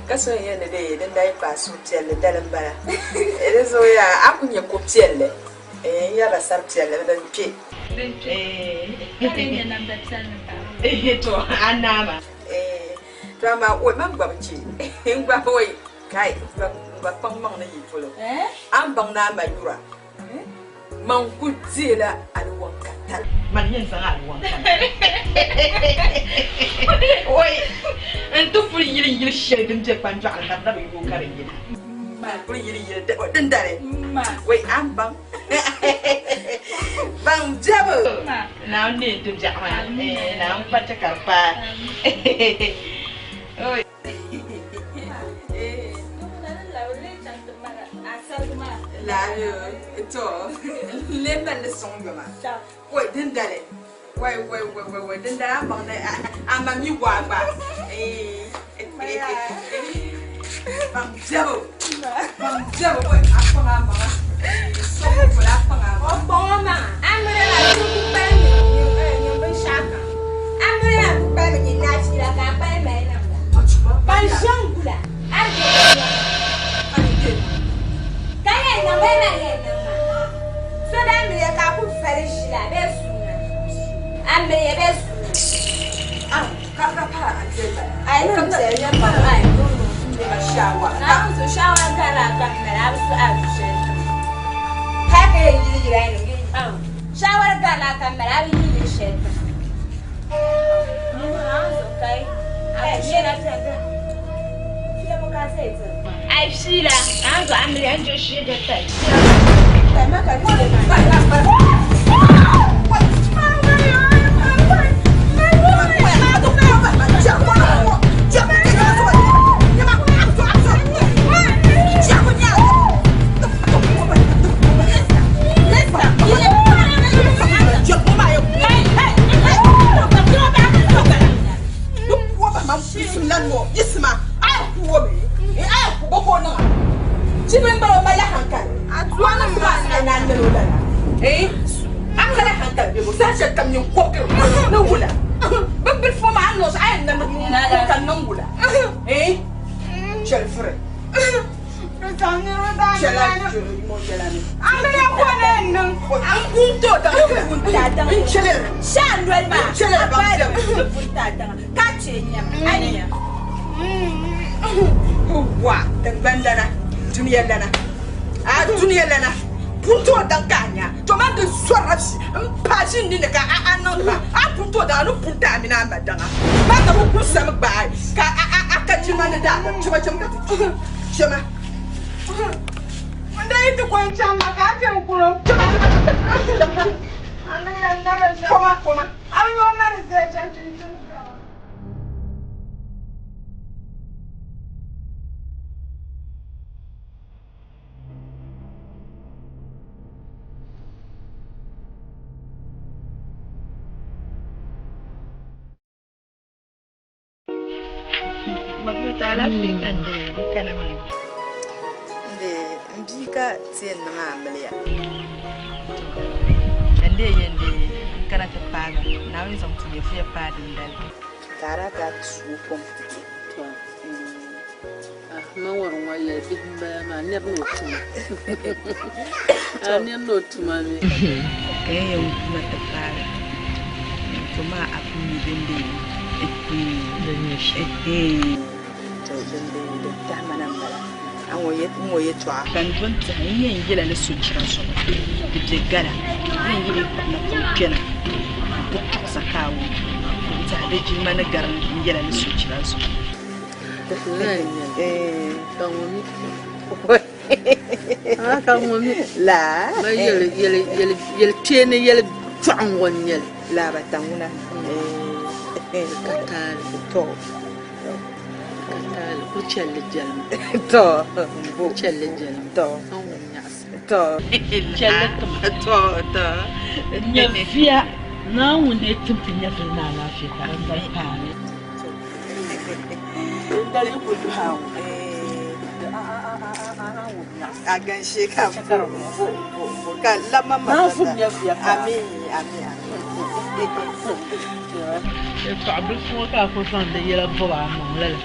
ka so n-yɛn ni di din daa yi paai suhupiɛlli dali m-bala. Di zuɣu yaa a ku nya ko piɛlli n yɛrila sari piɛlli din kpe. Din kpe. Ka di nyɛ namda piɛlli m-pahi. To a naama. To amaa oi man gba bi chɛ n gba oi kai n gba kpaŋ maŋ ni yi polo a ni baŋ ni a ma yura man ku deela aliwanka tali. Man yɛn zaŋ aliwanka na oi n ti puli yili yili shɛli din be kpanjɔɣu ni ka di na bi yooi ka di yina n puli yili yili dindali oi a ni baŋ baŋ biɛbu. Naawuni neei ti biɛɣu maa, Naawuni gba chɛ ka di paai. Lahi to n lee mali li sɔŋ yoma. Wai dindali. Wai wai wai wai wai dindali a baŋ ni a ma mi waa gba. Baŋ biɛbu. Baŋ biɛbu wai a kpaŋ a maŋa. Sɔŋ boli a kpaŋ a maŋa. O kpaŋ o maŋa. A miri la ti ku kpalim ni binshɛɣu kam. A miri la ku kpalim ni nachiila ka a kpalim mali niŋda. Ban ʒe n-gula a ni be o nɛma. Ka yɛn niŋ bee man yɛn niŋ maa? So daa miriya ka a ku vali ʒila bee suuna? A miriya bee suuna? Naawuni so shawara garila a ka mali a bi suhi a du shɛli tiŋa. Hali ka yɛn yili yili a ni niŋ shawara garila a ka mali a bi yili yili shɛli tiŋa. N bia ka ti yɛn niŋ amiliya. Ka n dee yɛn dee n kana ti paagi Naawuni zaŋ ti nyɛvuya paai dindali. Ka a daa ti a suui kom ti ti. To ma ŋɔri ŋɔ yɛli bihi m-bala maa niri ni o tuma. A niri ni o tuma mi. Ka yɛn yɛn kuna ti paagi to maa a pun mi din dee To din dee din tahi ma na m-bala. A ŋɔ yɛtɔɣa. Ka n dɔni tɛha n yɛn yɛla ni sochira zuɣu di be gala, n yɛn yɛli kpaɣina ka o kpɛna n-ti tuɣisa ka a wum n tɛha di jilima ni gari n yɛla ni sochira zuɣu. Ka ŋɔ mi ma yɛli kpeeni yɛli chɔɣu ŋɔ n-nyɛli. Laa ba taŋuna. Ka taali. To. Ka taali ku chɛlli jɛlima. To. Ku chɛlli jɛlima. To. Ka ŋun nyaɣisi. To. Chɛlli tima. To. To. Nyɛviya Naawuni ni tim ti nyɛvili ni alaafee ka dindali paai. Dindali ku duhi a ŋɔ. A ganshee ka bo bo ka lama ma. Naawuni nyɛviya paai. Amin amin amin. Yɛltɔɣa bilifu ŋɔ ka a kuli zaŋ di yɛla bɔbi a maŋ lala.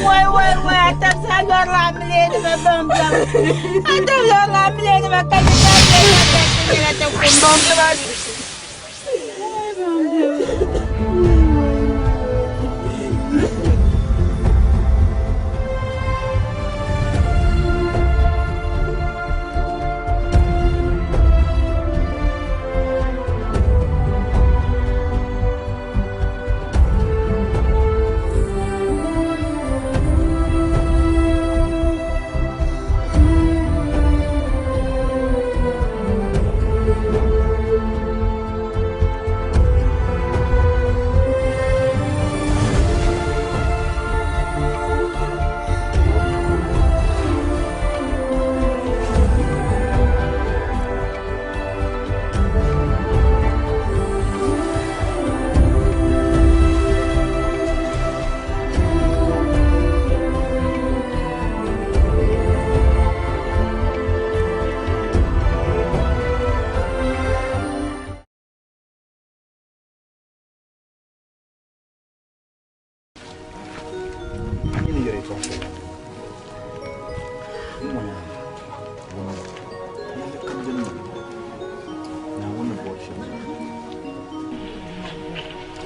Wai wai wai a tabisa a lɔrila amiliya-nima baŋ baŋ. A tab lɔrila amiliya-nima ka di daa nyɛla ka ti nyɛla ti kum baŋ baŋ. Wai baŋ baŋ.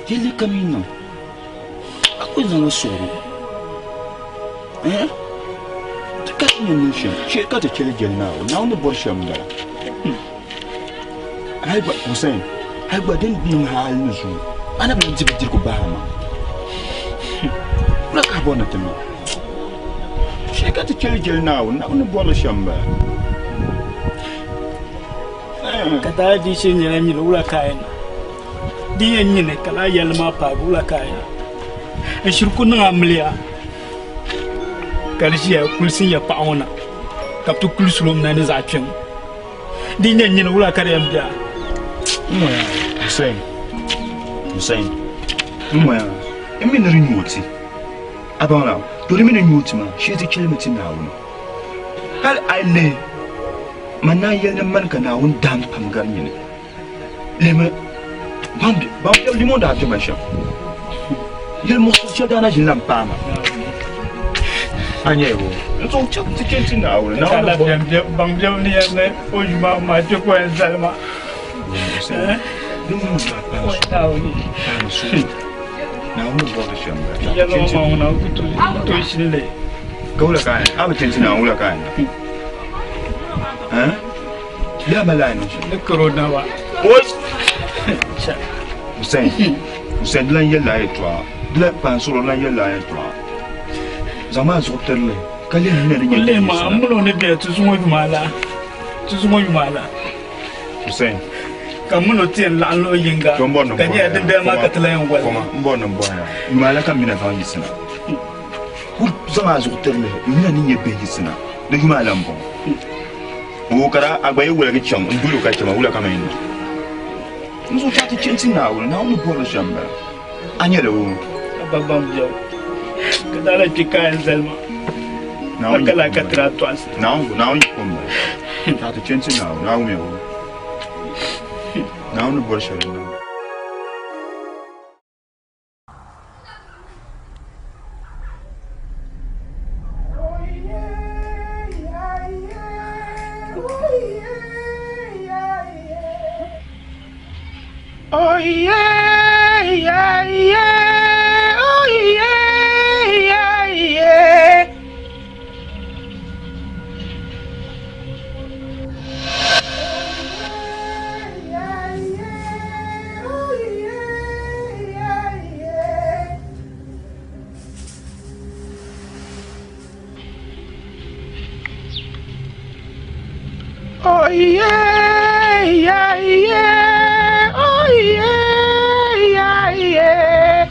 Yɛlli kam yi niŋ a ku zaŋ suɣuri ti ka ti ni niŋ shɛm chɛ ka ti chɛli jɛli Naawuni Naawuni ni bɔri shɛm m-bala hali gba Hussein hali gba din niŋ hali ni zuŋɔ a na bi lan di bindirigu bahi a maŋa wula ka a bɔri ni ti niŋ chɛ ka ti chɛli jɛli Naawuni Naawuni ni bɔri li shɛm m-bala. Ka daa di shee nyɛla nyini wula ka a yɛn niŋ? Di yɛn nyini ka laa yɛlli maa paagi wula ka a yɛn niŋ? N shiri ku niŋ amiliya ka di ʒiya kulisi n ya paɣa ŋɔ na ka bɛ ti kulisiri o mi na ni zaɣ kpiɛŋ. Di yɛn nyini wula ka di yɛn be a? N-ŋɔya Hussein, Hussein, n-ŋɔya n mi ni di nyu o ti. A baŋ la, to di mi ni nyu o ti maa, shee ti chɛlimi ti Naawuni. Hal a yi lihi man naan yɛli ni mani ka Naawuni dahim pam gari nyini. Lihimi ban biɛbu limo daa be ma shɛm. Yɛli muɣisigu shɛli daa na ʒini lan paai ma. A nyɛ o, n zaŋ chɛ ti chɛ ti Naawuni. Naawuni baŋ biɛbu ni yɛli ni o yuma maa kpe ka o yɛn zali ma. Naawuni bɔri shɛm bala. Yɛli o ma ŋuna ku tooi shini li. Ka wula ka a yɛn, a bi chɛ ti Naawuni wula ka a yɛn niŋ? Eh? Bɛ mali a niŋ shɛm. Ni karo naba. Oi! Hussein, Hussein di lan yɛlila a yɛltɔɣa. Di lan kpaŋ suɣulo di lan yɛlila a yɛltɔɣa. Zaŋmi a zuɣu tirili ka lihi nina ni nyɛ Lihi maa, m mini o ni be ti zuŋɔ yuma la. Ti zuŋɔ yuma la. Hussein. Ka m mini o ti yɛn laɣim luɣ yiŋga. Ka nyɛla dindali maa ka ti lan yɛn goli. Koma, m bɔri ni m bɔhi a. Yuma la ka m mina zaŋ yiɣisina. Kul zaŋ a zuɣu tirili nina ni nyɛ bihi yiɣisina. Di yuma la m-bɔŋɔ. O ka daa a gba yi woligi chaŋ n-dol o ka chɛ ma, wula ka man yɛn niŋ? N zuɣu chaŋ ti chɛ nti Naawuni, Naawuni ni bɔri li shɛm m-bala. A nyɛla o. A ba baŋ biɛbu, ka daa lahi kpe ka yɛn zali ma. A ka lahi ka ti daa tɔɣisi. Naawuni yiko m-bala. Chaŋ ti chɛ nti Naawuni, Naawuni mi o. Naawuni ni bɔri shɛli n-niŋ. Oh yeah, yeah, yeah. Oh yeah, yeah, yeah. Oh yeah, yeah, yeah. Oh yeah, yeah, yeah.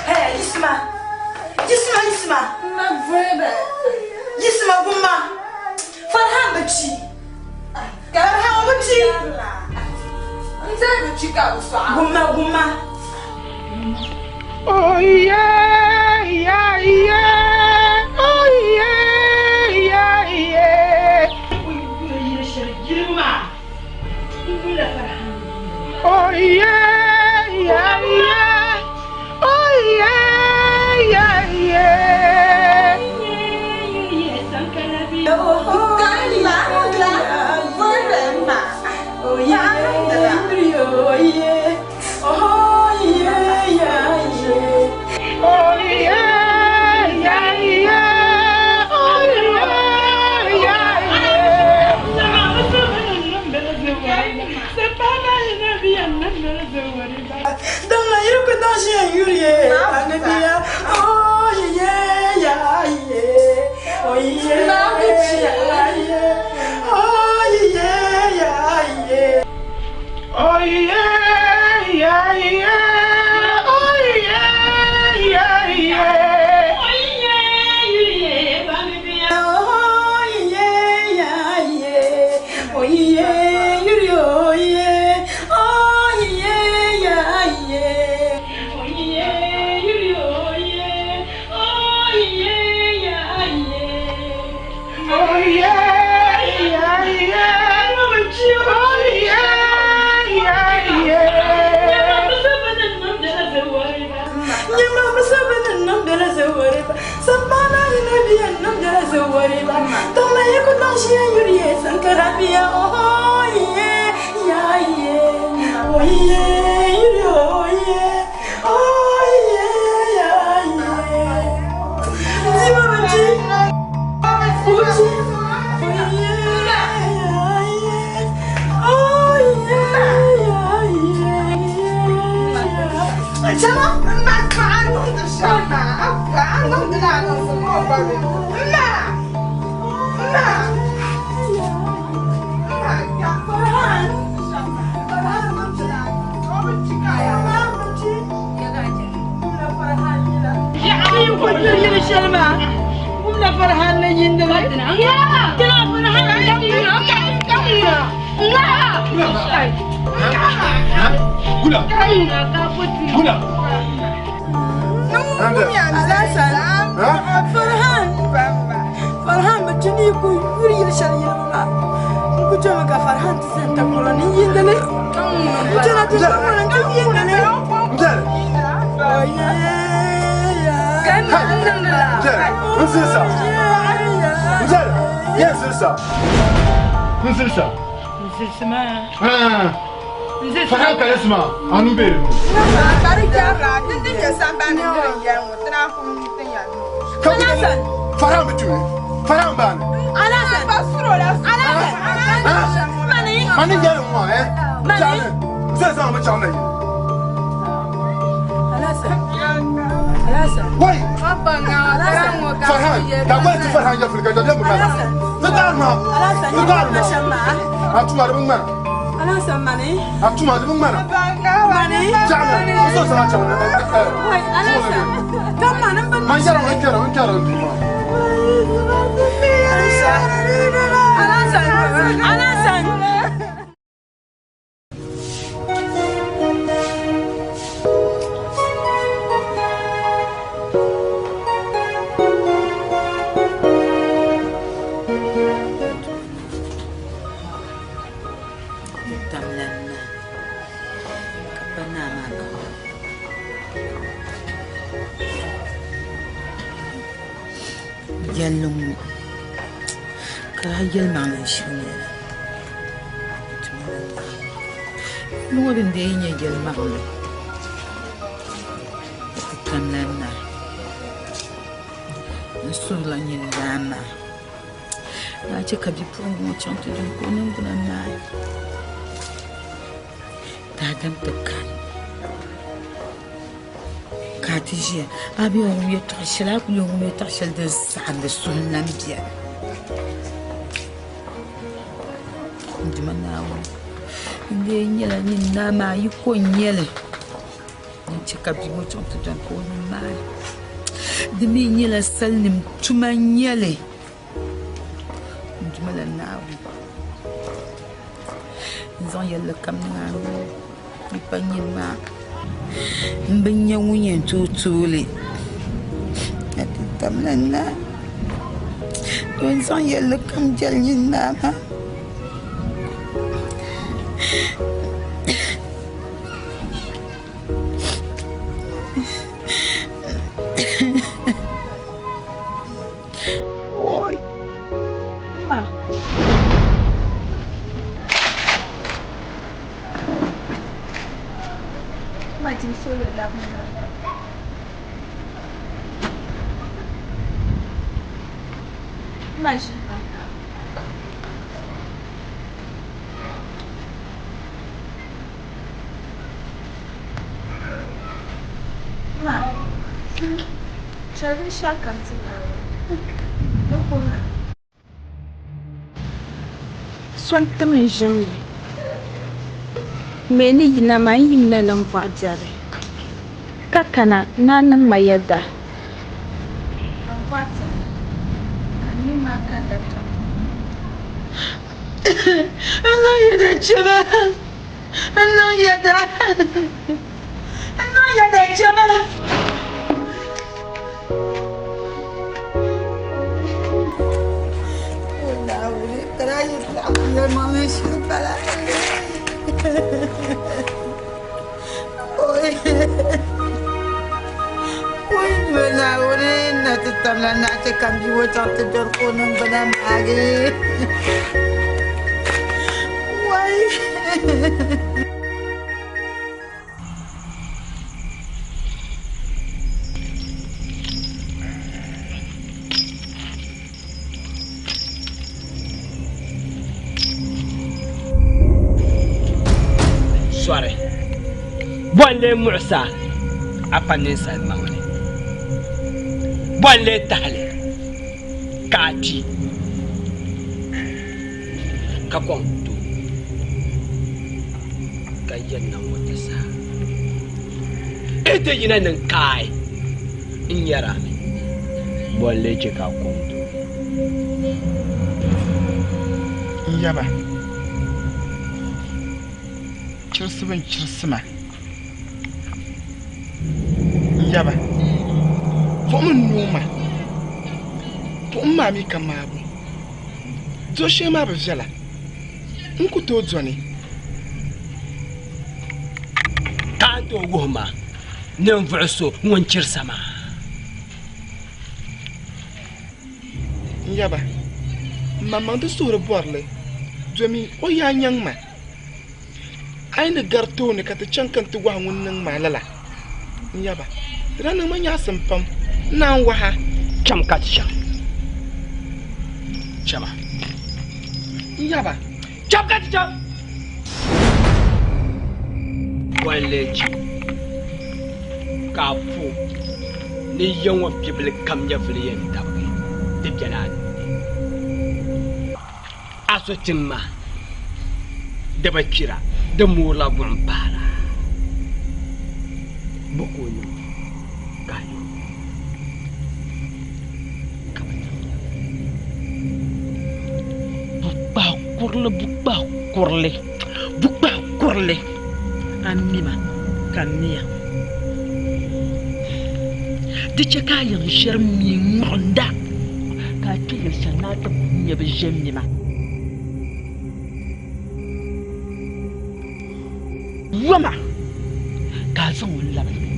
Hey, Yisima! Yisima, Yisima! Yisima, gumma! Farhan bi kpi. Farhan o bi kpi. Gumma gumma. Oh yeah, yeah, yeah. Oh yeah, yeah, yeah. Oh yeah, yeah, yeah. Oh yeah, yeah, yeah. Oh yeah, yeah, yeah. Oh yeah, yeah, yeah. Oh yeah, yeah, yeah. Oh yeah, yeah, yeah. Oh yeah, yeah, yeah. Oh yeah, yeah, yeah. Gula. Gula. Farhan Farhan bacini ku yuri yili shɛli yili maa n ku chɛmi ka Farhan ti zani takɔrɔ ni yindili n chɛna ti takɔrɔ ni yindili. Nsilsa. Nzɛl. Ye nsilsa. Nsilsa. Nsilsi maa. Farhan ka yɛsima anu bɛ yen. Farhan bɛ tumi. Farhan b'a ni. Mani yɛli ŋɔ ɛ. Jaani. Nsilsa ŋɔ bɛ chaŋ na yi. Wai. Farhan. Da gba ti Farhan yɛ fili ka jɔ mu kana. Ti taari ma. Ti taari ma. A tuma di bi ŋmana. A tuma di bi ŋmana. Jaani. Nsilsa ŋɔ chaŋ na. Man yɛrɛ n kɛra n kɛra n duma. Tamlan na ka pa naa maa baŋ yɛlli ŋɔ ka a yɛlimaŋli n shiri nyɛla yɛlli ŋɔ din dee yi nyɛ yɛlimaŋli ti tamlan naa n suhurila nyini daa maa ni a chɛ ka bipuɣiŋga ŋɔ chaŋ ti dun ka o niŋgbuna maai daadam ti kani ka a ti ʒiya a bi yɛn wum yɛltɔɣa shɛli a ku yɛn wum yɛltɔɣa shɛli din saɣindi suhu n-lan beni n Duuma Naawuni n lee nyɛla nyin naa maa yi ko n-nyɛ li n chɛ ka bia ŋɔ chaŋ ti dɔni ka o ni maai di mi nyɛla salinim tuma n-nyɛ li n Duuma la Naawuni. N zaŋ yɛlli kam niŋ a nuu ni. Di pa nyini maa. M bi nya ŋun yɛn tooi tooi li. A ti tamla naa. To n zaŋ yɛlli kam jɛli nyini naa maa. Oi. Ma. Ma dim solo labina. Ma ʒiba. Ma. Chɛli binshɛɣu kam ti Naawuni. So n-tim n ʒim li. M mi ni yina maa n yimina ninvuɣ biɛri, ka kana ni a niŋ ma yɛda. N niŋ yɛda chɛ ba, n niŋ yɛda, n niŋ yɛda chɛ ba. Sɔri, bɔ n-lee muɣis a a pa ninsal maŋli? Bɔ n-lee tahi li ka a kpi ka kɔŋ doo ka yɛn na ŋɔ ti saha? Yi ti yina ni n-kaai n nyɛr a mi. Bɔ n-lee chɛ ka a kɔŋ doo? N yaba, chirisibu n-chirisi ma. N yaba, buɣim n-nooi ma. Buɣim maa mi ka maabu. Duɣu shee maa bi viɛla. N ku tooi dɔni. Ka a ni tooi wuhi ma ninvuɣ so ŋun chirisa maa? N yaba, m maŋmaŋ ti suhuri bɔri li, domi o yaa nyaŋ ma. A yi ni gari tooni ka ti chaŋ ka n ti wahi ŋun niŋ ma lala. N yaba, di daa niŋ ma nyaɣisim pam, n naan wahi a. Cham ka ti chaŋ. Chama. N yaba. Cham ka ti chaŋ. Bɔ n-lee chɛ ka a po ni ya ŋɔ bibili kam nyɛvili yɛn tabigi di bela a nuu ni? A so tiŋ maa, di bi kpira, di moorila buɣim paara. Bɔ ka o niŋ ka a yo? Ka bɛ niŋ Bukpahi kurili, bukpahi kurili, bukpahi kurili, a mi ma ka n mi a. Di chɛ ka a yiŋ ʒiɛri mi ŋ-ŋuɣinda, ka a kpe yili shɛli ni a ti nya bɛ ʒe m-mi ma. Yoma ka a zaŋ o labili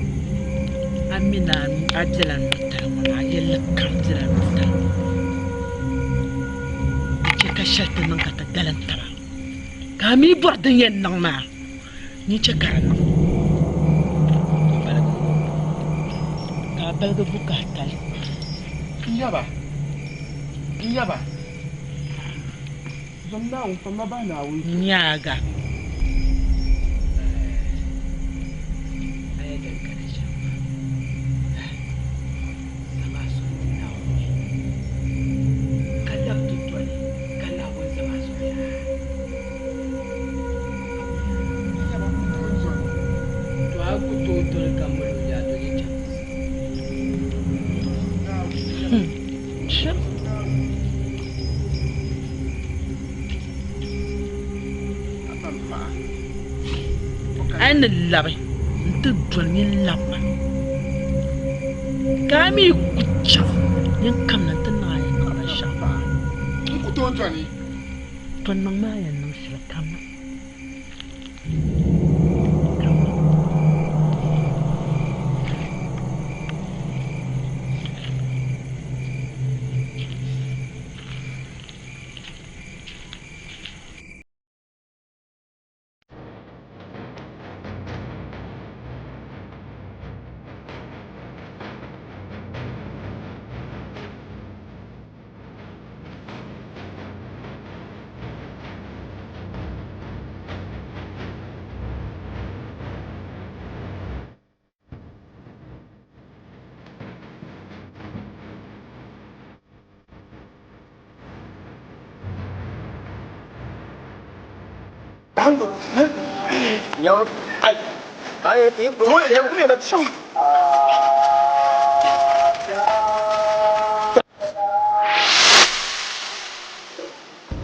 a mi ni a bela nɔtali ŋɔ ni, a yɛlli kam bela nɔtali ŋɔ ni. Di chɛ ka shɛli ti niŋ ka ti galim taba, ka a mi bɔri din yɛn niŋ maa, nyin chɛ ka di niŋ. Ka a baligi bukaatali. N yaba, n yaba. Zom Naawuni, fa ma bahi Naawuni zuɣu. Nyaaga. A yi ni labi nti doli nyin labima, ka a mi ku chaŋ nyin kamina nti niŋ a yɛn niŋ binshɛɣu maa. N ku tooi dɔni. Tɔ niŋmi a yɛn niŋ shɛli kamina.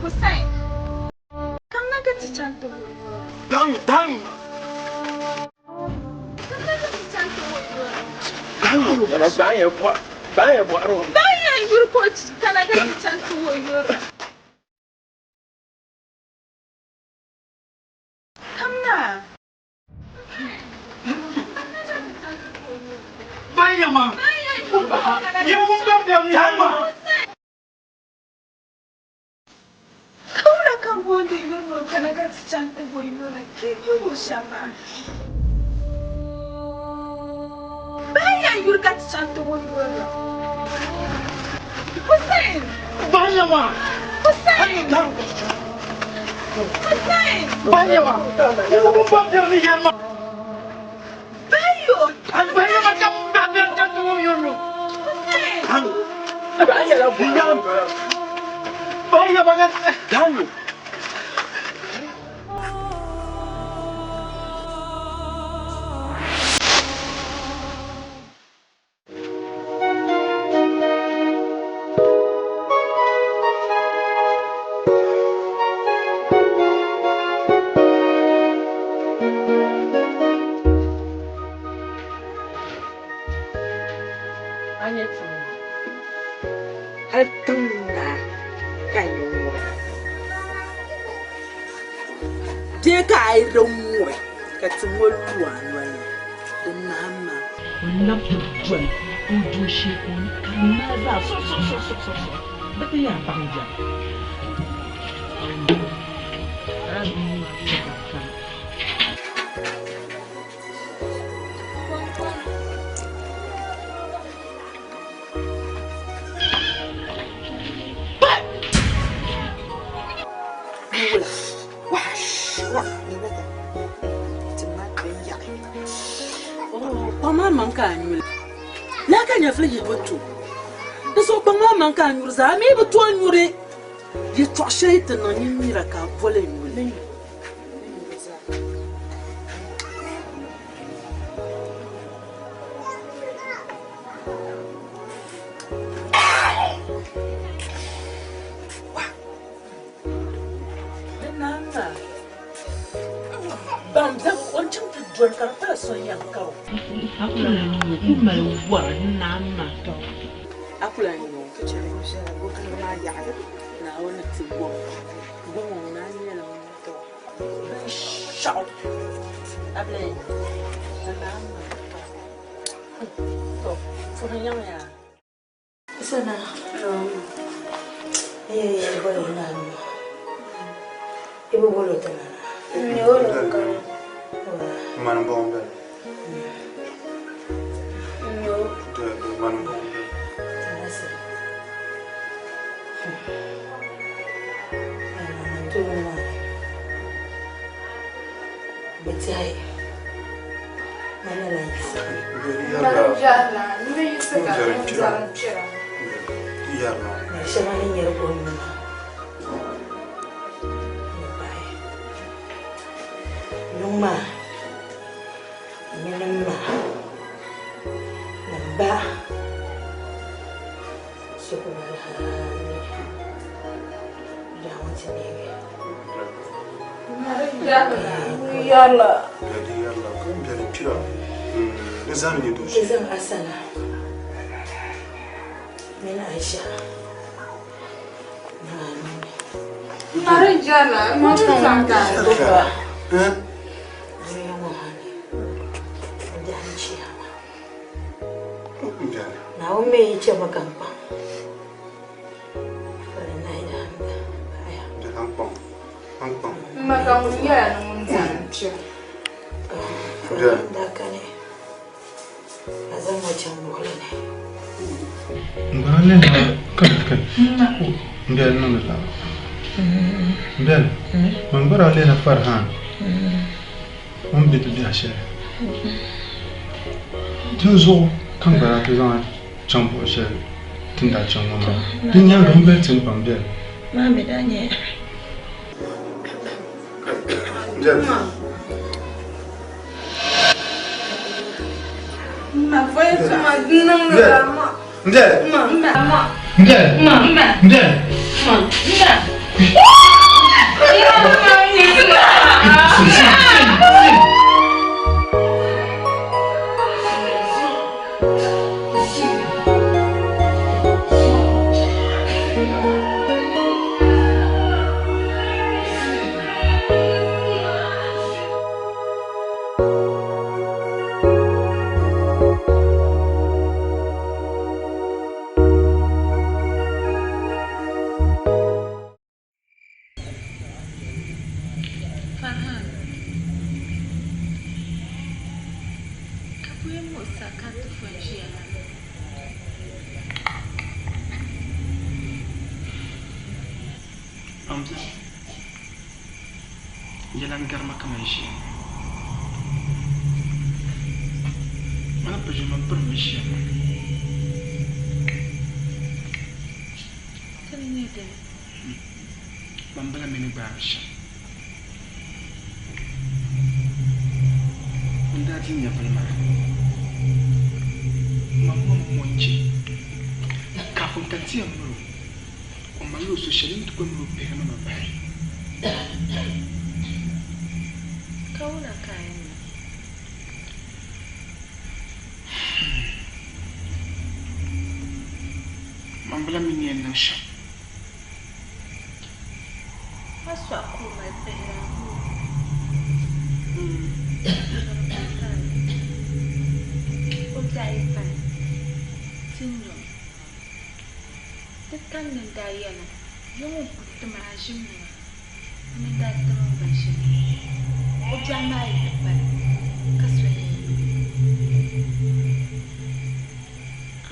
Hussein, kamina ka ti chaŋ ti wuhi yuri. Dan, dan. Kamina ka ti chaŋ ti wuhi yuri. Ban yɛn yuri ka o kana ka ti chaŋ ti wuhi yuri. Kamina. Kawula ka booni yuri ni o kana ka ti chaŋ ti bo yuri ti yi wuhi shɛm maa. Ban yɛn yuri ka ti chaŋ ti wuhi yuri la. Hussein! Hussein! Hussein! Bayo! Hussein! A nya tiŋ ŋɔ, hal tiŋ naa ka a yi ŋubi. Bee ka a yi di ŋubi ka tiŋ ŋɔ lu a noli ni, di naai ma. O lab ti doli o dooshee ka o ni karim maa zaa suɣisuɣisuɣisuɣu bɛ ti yaa baŋ biɛri. Lala bia maa chɛ ka kani. Kpaŋ maa maŋ ka a nyuli. Laa ka nyɛvili yi bi to. Di zuɣu kpaŋ maa maŋ ka a nyuri zaa, a mi bi tooi nyuri yɛtɔɣ shɛli yi ti niŋ nyin nira ka a boli nyuli. Ban biɛbu o ni chaŋ ti doli ka di pala so yɛn kar o. A ku lahi nyu o ku mali wara n naan ma. A ku lahi nyu o. Naawuni ni ti gom gom ŋɔ ŋuna nyɛla ŋun binshɛɣu abili n naan ma. To puhi nyaŋ yaa. Sana. Iye bolo nani. Ibo bolo tana. Ni wolo kani. Mani bɔŋ bɛ. No. Mani bɔŋ bɛ. Tanasi. Tuma. Bitai. Nana la yisa. Yarla. Nima yisa ka zarim kpɛra. Yarla. Shɛba ni nyɛri ko nima. Yuŋ maa mini m ma ni m ba suhu hali biɛɣu ŋɔ ti neegi. Yarla. Yarla. Kpira, di zaa ni nyɛ doo Ti zaŋ Asana mini Aisha niŋ a nuu ni. Marijana, ma zaŋ Bɔba dunia ŋɔ ha ni n biɛhi n chiyaama. Naawuni mi yi chɛ ma ka n kpaŋ. Falillahi alhamdu. Ma ka ŋun nyɛla ni ŋun zaŋ n kpira. Daa kani a zaŋ ma chaŋ buɣili ni. N gbara lɛhi kai kai n biɛli niŋdi lala n biɛli man gbara lɛhila Farhan o ni bɛ ti biɛhi shɛli dinzuɣu ka n gbara ti zaŋ chaŋ buɣi shɛli ti ni daa chaŋ ŋɔ maa di nyaaŋa n biɛli ti ni pam biɛli. Maa mi daa nyɛ Ma voya tuma niŋdi la ma. Mbɛli. Ma ma. Mbɛli. Ma ma. Mbɛli. Ma ma. Farhan, ka bɔyi muɣisa ka ti fo n-ʒiya la? Amza, yɛla n-gari ma kaman ʒiya ŋɔ. Ma ni pa ʒiya maa, m pirimi ʒiya maa. Ti ni nyɛ dini? Bambala mi ni gbaai shɛm. N daa ti nyɛvili maa, maŋmaŋ ŋɔ n-chɛ kaafin ka n ti yɛn miri o, o malila o so shɛli n ti kuli miri o pihiri ma bahi. Ka wula ka a yɛn niŋ? Bambala mi ni yɛn niŋ shɛm. A sɔɣi ka o mali pihiri a nuu. O biɛɣu yi pali, ti nyo. Ti tam ni n-daa yɛli ya ŋun kuli ti ma a ʒim ni maa, ni n-daa tim n gba ʒim. O biɛɣu maa yi ti pali, ka so yɛn yo.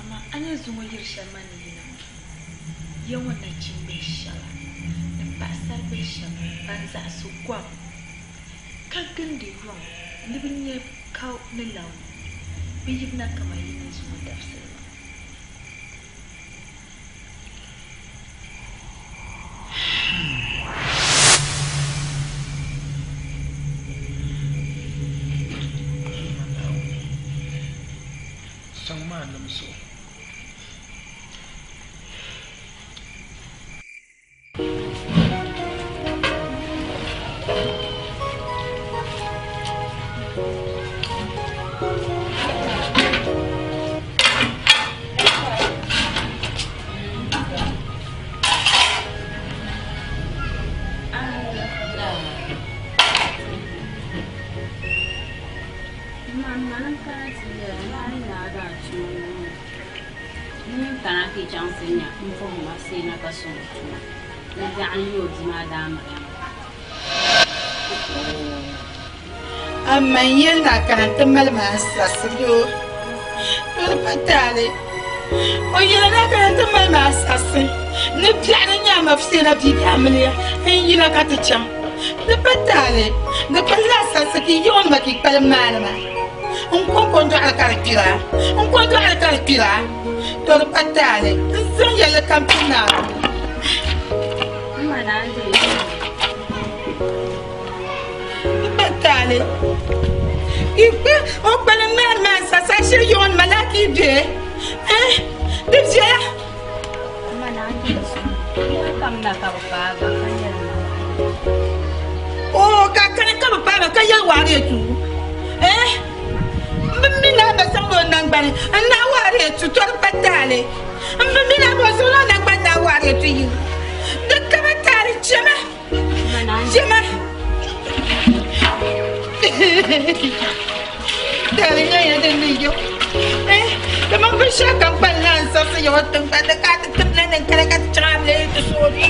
Amaa a nya zuŋɔ yiri shɛli man ni yina ŋɔ, ya ŋɔ nachimbihi shɛba ni paɣisaribihi shɛba ban zaɣisi gom ka gindi yuŋ ni bɛ nya ka ni laŋ bɛ yibina kaman yi ni zuŋɔ dabisili maa. Sɔŋ maa nim zuɣu. N kana ti chaŋ ti nya m puhi ma Seena ka sɔŋ o tuma. Ni biɛɣu n-nyɛ o bia maa daamiliya maa. Amaa n yɛli ni a kana nti mali ma asaɣisibu yoo, doli pa taali. O yɛli ni a kana nti mali ma asaɣisi ni biɛɣu ni nyɛ a ma Seena bia daamiliya n-yina ka ti chaŋ. Di pa taali, di palila asaɣisi ka yi yiɣi o nima ka yi kpalim maani ma. N kɔŋko n-dɔɣiri ka di kpira, n ko dɔɣiri ka di kpira, to di pa taali. N zaŋ yɛlli kam ti Naawuni. Di pa taali. Yi kpe o kpalim maani maa n-saɣisi a shiri yiɣi o nima laa ka yi be. Eh, di viɛla. Oo, ka kani ka bi paai ba ka yɛli waari yɛtɔɣa. Eh? ma zaŋla o nangbani n naai waari tu to di pa taali. M bi mi la o zaŋla o nangbani naai waari tu yi. Di kama taali chema. Chema. Taali nyɛla din ni yo. Kaman binshɛɣu kam kpali na n-saɣisi Yawɛ tiŋgbani ni ka a ti tim na ni n kana ka ti chaŋ amiliya ti sooi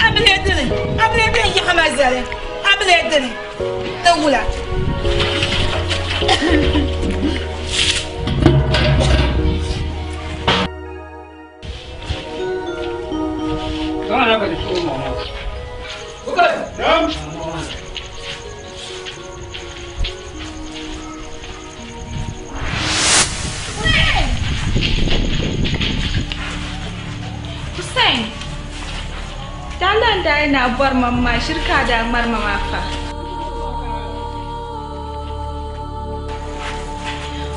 amiliya dini, amiliya din yaɣi ma zali, amiliya dini ni wula. Hussein, daa lan daa yi na bɔri ma maa shiri ka a daa ŋmari ma maa fa.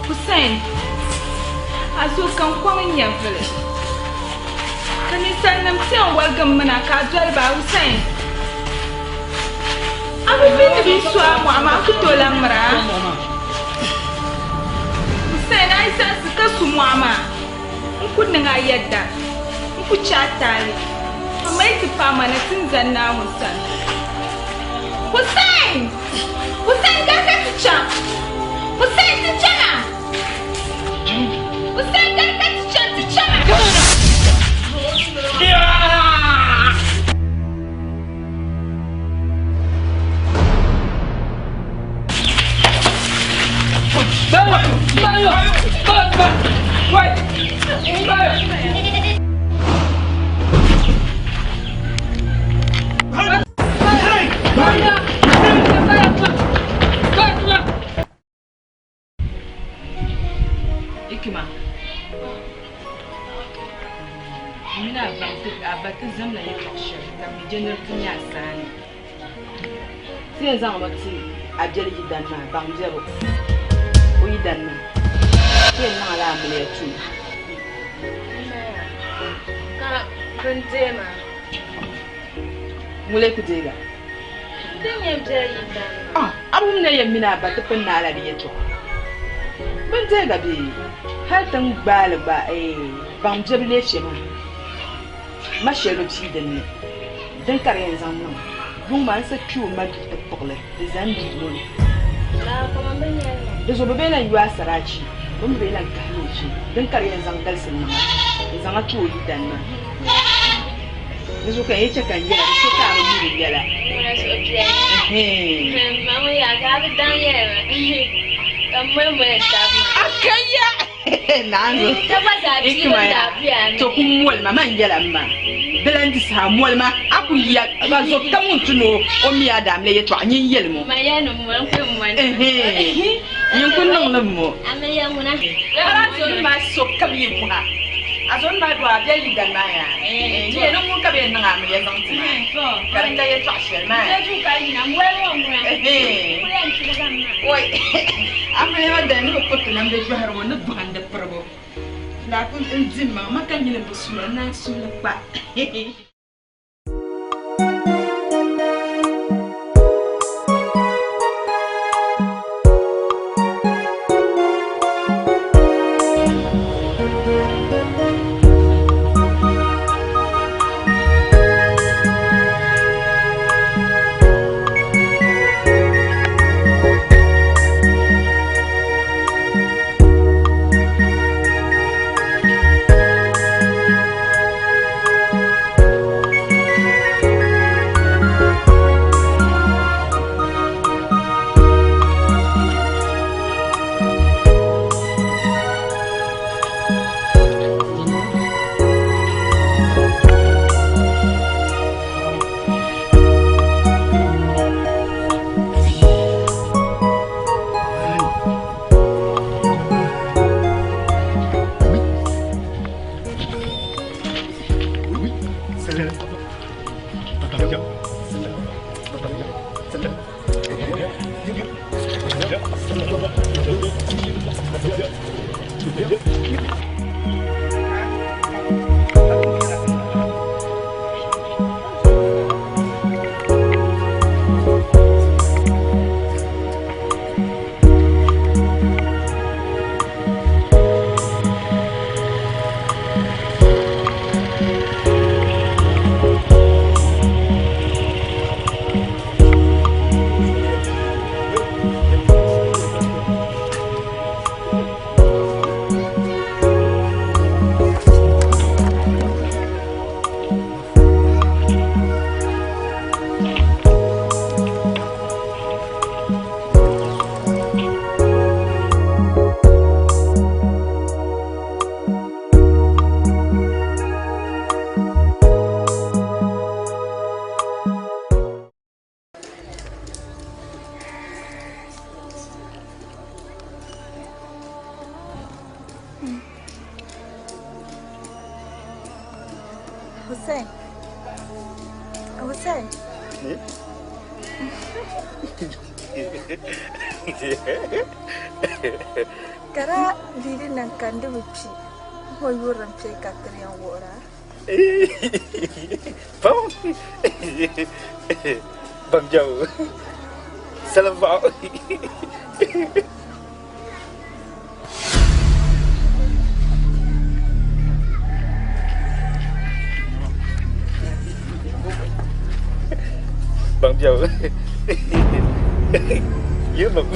Hussein, a zo ka n kɔŋ n nyɛvili. Ka ninsalinim ti yɛn waligim mi na ka a doli ba, Hussein. A bi mi ni bɛ yi su a mɔɣu maa, a ku tooi lan miri a. Hussein, a yi zaɣisi ka su mɔɣu maa, n ku niŋ a yɛda, n ku chɛ a taali, amaa yi ti paai ma na ti ni zani Naawuni sani. Hussein! Hussein, gari ka ti chaŋ! Hussein, ti chana! Hussein, gari ka ti chaŋ, ti chana! Hikima m mini a baŋ ti a ba ti zamla yɛtɔɣ shɛli ka mi je ni di ti nyɛ a saani. Ti yɛn zaŋmi ti a biɛli yidan maa baŋ biɛbu o yidan maa. Ti yɛn niŋ a la amiliya tuma. Ka bɛn deei maa. Ŋun lee ku deegi a? Ti nyɛ biɛli yidan maa. Ah, a bi wum ni yɛn mini a ba ti pini naai la di yɛtɔɣa? Bɛn deegi a bee? Hal ti ni gbaai li gba, eeh, baŋ biɛbu lee chɛ maa. Ma shɛli bi pii din ni, din ka di yɛn zaŋ niŋ yuŋ maa n-sa kpi o ma duu ti kpuɣi li n-zaŋ duu ŋɔ ni. Di zuɣu bɛ bee lan yo a saraachi, bɛ mi bee lan kahim o ʒim, din ka di yɛn zaŋ galisi niŋ a n-zaŋ a ti o yidan maa. Di zuɣu ka n yi chɛ ka n yɛla, di so ka a bi mi di yɛla. A kaya! Naanzu to ku moli ma man yɛla m ma di lan di saha moli ma a ku ya ka zo kam ŋun ti ni o mi a daamle yɛtɔɣa nyin yɛli mo nyin ku niŋ li mo a zoni maa so kam yi buha a zoni maa do a bɛ yi dani maa yaa nyɛ ni ŋun ka bɛ yɛn niŋ amiliya zaŋ ti maa ka di ka yɛtɔɣa shɛli maa Amiliya maa dali ni bɛ kuriti namda jɔhirigu ni bɔhindi piribu. Daa kuli n di m maŋa ma ka nyini bi suura n naan suhili kpa. Hussein. Hussein. Kara bia din na n-kani di bi kpi, o yurilim kpe ka tiri yɛn wuhira. Pam! Bambiɛbu. Salim baɣu. Bambiɛbu. Yirilim.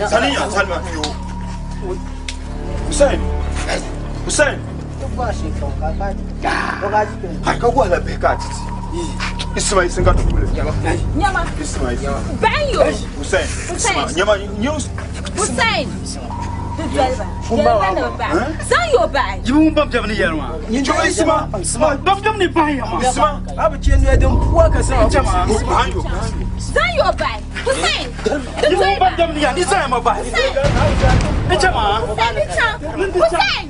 Sani ya Salma yo. Hussein. Hussein. Hai ka wahala bihi ka a titi. Ismail sun ka tukuli. Nyama. Ismail. Bahi yo. Hussein. Ismail. Nyama. Hussein. Di doli ba. Doli ba ni bi bahi. Zaŋ yo bahi. Yi bi wum bambiɛm ni yɛli maa. Nyinjɔɣu Isma. Isma. Bambiɛm ni bahi ya maa. Isma. A bi chɛ noya din pua ka zaŋ Jama. Bahi yo. Zaŋ yo bahi. Hussein. Di Yi doli wum ba. bambiɛm ni yɛli ni zaŋ ya ma bahi. Hussein. Jama. Hussein di chaŋ. Hussein.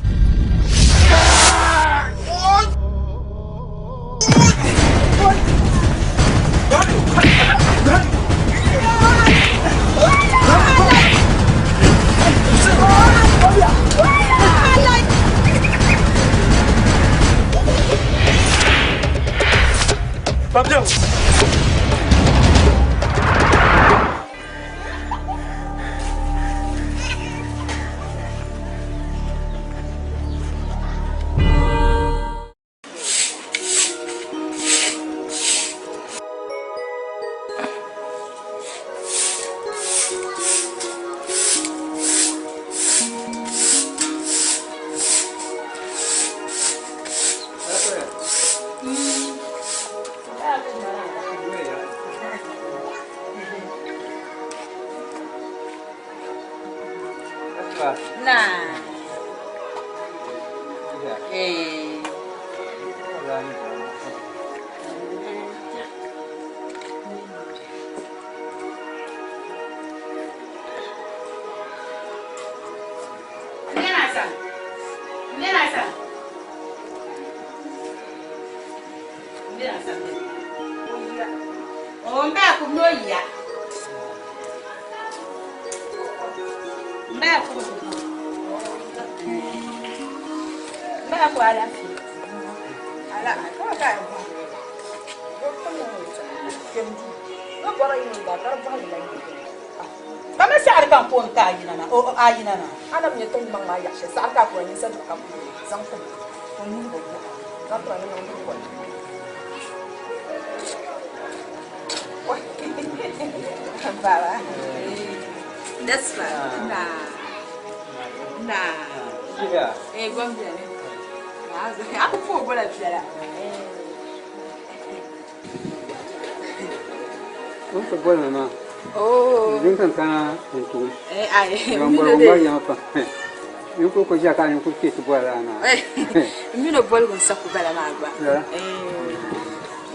Bambiɛbu. Na. Eh. Ba mi saɣari ka n ko n ka a yina na o a yina na. A na bi nyɛ tiŋgbani maa yaɣa shɛli saɣari ka a kura nyinsa duɣu ka kuli zaŋ tim ka o nuu bi wuɣi zaŋ tima ni niŋ di koli. Baba. That's fine. Na. Na. Eh, gwam biɛni. A ku fooi bola biɛla. O ti boli ma maa. Oh. Din kan kana n tum. Eh, ai. Ban boli ŋɔ yɛma pam. N kuli ko ʒiya ka n kuli kpee ti boli laa maa. N mini o boligu n sa ku bala maa gba. Ya. Eh.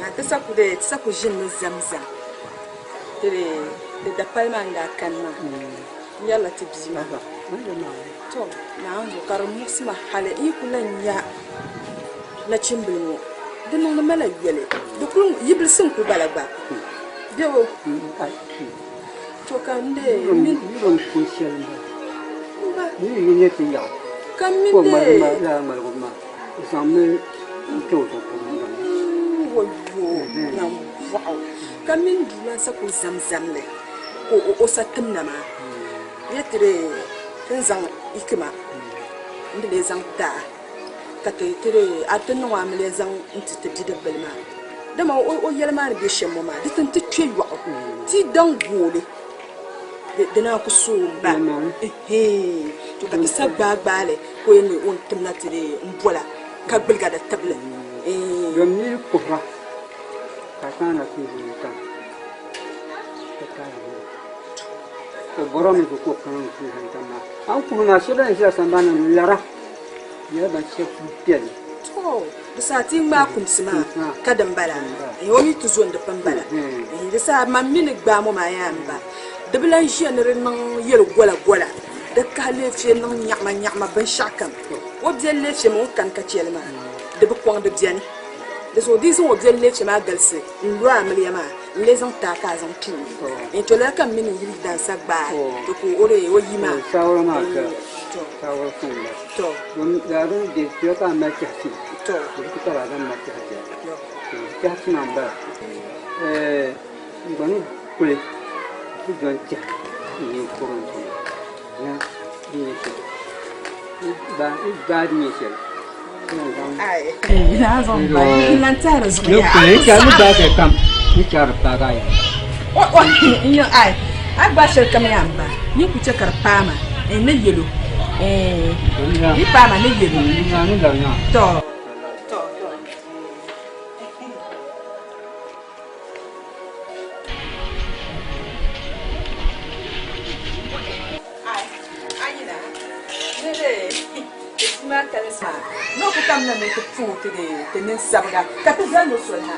Na ti sa ku de ti sa ku ʒinimi zamzam. Ti de ti dapali maa n daa kani maa. N yɛrila ti bia maa. To, Naawuni zuɣu ka di muɣisi ma hali n yi ku lan nya nachimbili ŋɔ di niŋdi ma la yoli. Di kuli yibilisi n-kuli bala gba. Bebo. To ka n dee n mini. Yurilim pun shɛli m-bala. M-ba. Ni yi nyɛ ti yaɣi. Ka m mi Ka o ŋmaligi dee. ma lala ŋmaligu maa. O zaŋmi n-kpe o zuɣu puuni m-baŋ. Wayo, nambɔɣu. Ka m mini duu lan sa kuli zamzamli ka o sa tim na maa. N ti dee ti ni zaŋ hikima n-di lee zaŋ ti a ka ti ti dee a ti niŋ amiliya zaŋ n-ti ti bidibbil maa. Dama o yɛli maa ni be shɛm ŋɔ maa, di ti nti kpe yɔɣu ti daŋ gooli di naan ku sooi m-ba. Ɛhɛɛn. To ka ti sa gbaai li ka o yɛn ni o ni timla ti dee m-bola ka gbuliga di tibili. Ɛɛn. Dom niri kuhira ka a kana na ti ʒini tam ka taali ni. Ka bɔra mi ku ko kana n-kuli hankali maa. A ni kuhi maa, shɛba yɛn ʒila sambani ni n-lara. Bɛ nyɛla ban shɛba suhu piɛlli. To, di saha ti yi ŋmaai kumsi maa ka din bala, ɛɛh, o mi ti zo n-di pun bala. Ɛɛh, di saha man mi ni gbaai ŋɔ maa yaa m-ba. Di bi lan ʒiya ni di niŋ yɛl gɔlagɔla, di kahi leefie niŋ nyaɣimanyaɣima binshɛɣukam. O biɛli leefie maa o ni kani ka chɛ li maa, di bi kɔŋ di beni. Di zuɣu di yi zaŋ o biɛli leefie maa galisi n-lo amiliya maa, n-lee zaŋ ti a ka a zaŋ tuui. Ɛɛh, to lala ka m mi ni n yili dansa gbaai ti ku o dee o yi maa. Saawara maa kaya. Ɛɛh, to. Saawara suŋ m-bala. To. Domin lala din be tuya ka a mali tɛhi ti. To. Di bi ti ka a zaŋ mali tɛhi ti. To, tɛhi ti maa m-bala. Ɛɛh, n gba ni kuli ti doli tɛhi n-nyɛ kurim tuma. Ya di nyɛ shɛli. Yi gbaai di nyɛ shɛli. Ai, na zaŋ ba. N lan tɛhiri zuɣu Ni ya. kuli, ni gbaai shɛli kam, ni chɛri di paagi a ya. O, o, n yɛn, ai, a gbaai shɛli kam yaa m-ba. Nyin ku chɛ ka di paai ma, n ni yɛl o. Di paai ma, n ni yɛl o. Tɔ! Tɔ! Ai, a yina, ni di ti bia maa kalinsi maa, ni o ku kamina ni o ti puhi o ti ninsabiga, ka ti zani o soli ha,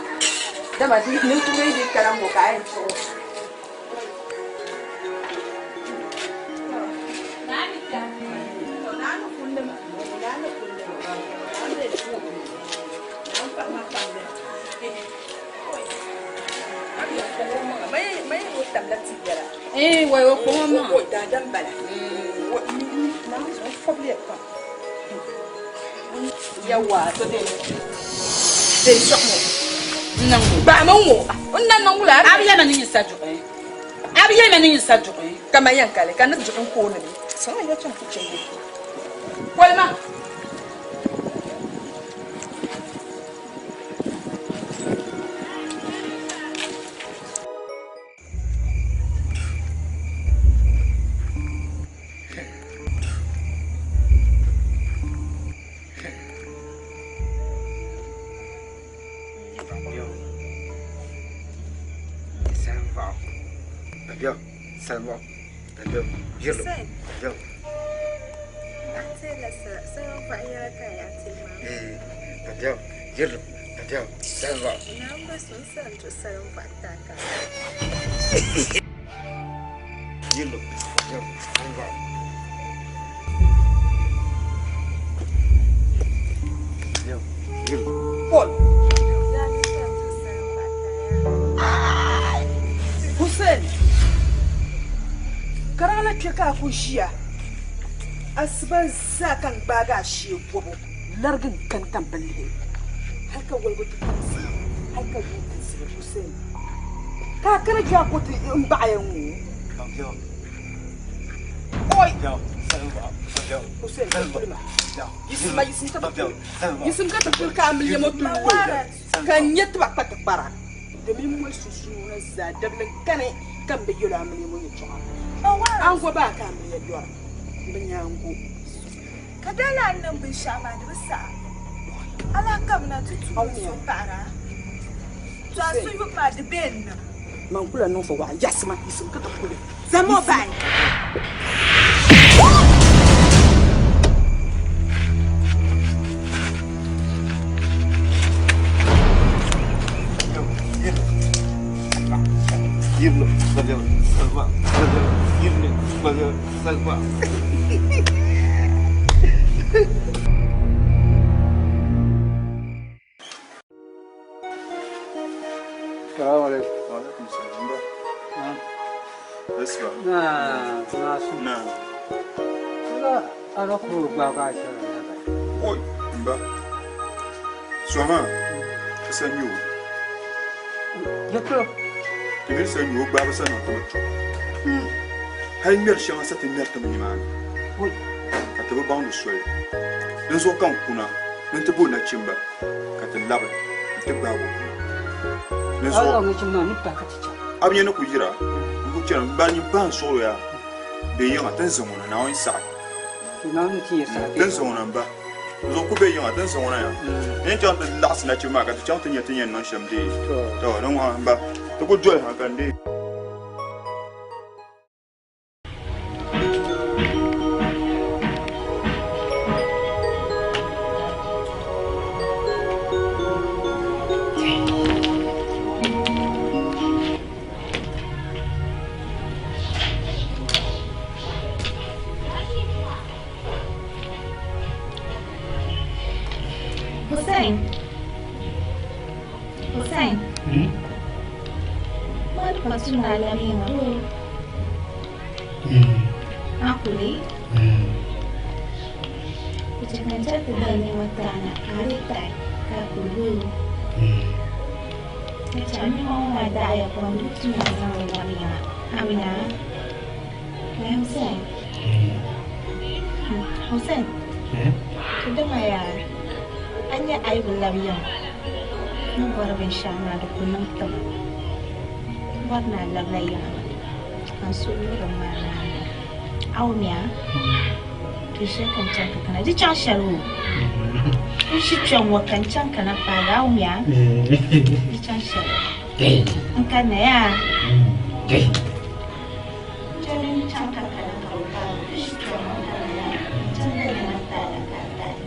dama di ninkurigu yi dii kana ŋ-ŋɔ ka a yɛn tuɣi o. A bi yɛli ma ni nyin sa duɣi ka ma yɛn kali ka ni duɣi n kooni mi sɔŋ ya chaŋ ti chɛ kolima. Paul. Hussein. Karaŋ la kpe ka a ku ʒiya. Asiba zaa ka n gbaagi a shee bɔbu. Larigi n kani ka m bi lihi. Hal ka woligu ti kpaŋsi hal ka yuŋ ti zibi Hussein. Ka a kana kpe a ko ti m baɣaya ŋ-ŋɔ. Oi! Hussein, kulima. Yisimma, yisim ka ti kuli. Yisim ka ti kuli ka amiliya ŋɔ ti lu ka n nya tiba kpa tikpara. Domin moli sunsuuni ŋɔ zaa dabili n-kani ka m bi yɛl o amiliya ŋɔ yɛtɔɣa. Ango baa ka amiliya dɔra m bi nya ango. Ka daa lahi niŋ binshɛɣu maa di bi saɣi. A lahi kamina ti tuui so paɣir a. To a suhuyubu maa di bee n-niŋ. Man ku lahi niŋ fo waɣa yiɣisima, yiɣisim ka ti kuli. Zaŋm o bahi. Salaam alaikum. Wa alaikum salam. Ba. Asiba. Na, na su. Na. Kula ala kuro gbaga shɛli na ba. Oi, ba. Sɔha, sa nyu. Yɛtɔ. Ti mi sa nyu gbabi sa niŋ timi chɔ. Hali ŋmɛri shɛŋa sa ti ŋmɛri timi nimaani. Ka ti bi baŋdi soli. Dinzuɣu ka n kuna ni n ti bo nachimba ka ti labi n-ti gbaagi o kuna. Dinzuɣu a bi nya ni ku yira n-ku chani m-bari nyin pahi n suɣilo yaa be yiŋa ti ni zaŋ o na Naawuni saɣi. Ti ni zaŋ o na m-ba. Dinzuɣu ku be yiŋa ti ni zaŋ o na yaa. N yɛn chaŋ ti laɣisi nachimba maa ka ti chaŋ ti nya ti ni yɛn niŋ shɛm deei. Tɔ! Di ŋɔ ha m-ba ti ku doli ha ka n deei. Hussein. Hussein. Mani pa tu na labi yiŋa doo. A kuli. Di chɛ ka n chaŋ ti da nɛma ti a na ka a di tahi ka a kuli doo. Ka chɛ a nɛma ŋɔ maa daɣiya pam di bi tu ni a zaŋ li labi yiŋa. Amina. Wai Hussein. Hussein. To dama yaa a nya a yi bi labi yiŋa ni bɔri binshɛɣu maa di ku niŋ tiba. Bɔri ni a labila yiŋa ka n suhu yuri m maa naani. A wumya? To ʒiya ka n chaŋ ti kana. Di chaŋ shɛli o. N ʒi kpɛŋ ŋɔ ka n chaŋ kana paagi a wumya? Di chaŋ shɛli. N kanna yaa. Chɛli n chaŋ ka kana ka bi paagi. N ʒi kpɛŋ ŋɔ kana yaa. N chaŋ da nɛma ti a na ka a tahi.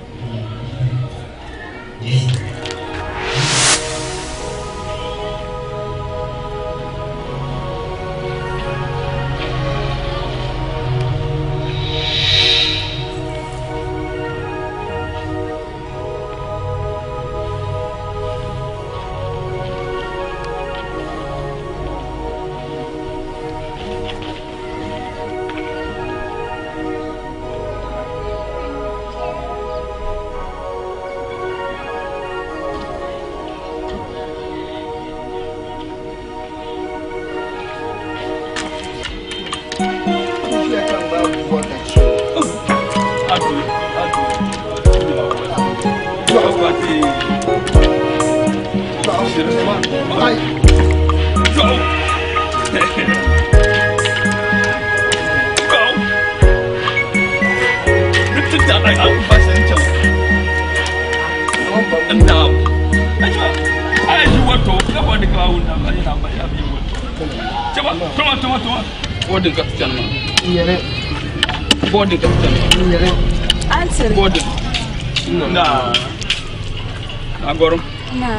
Agorum. Na.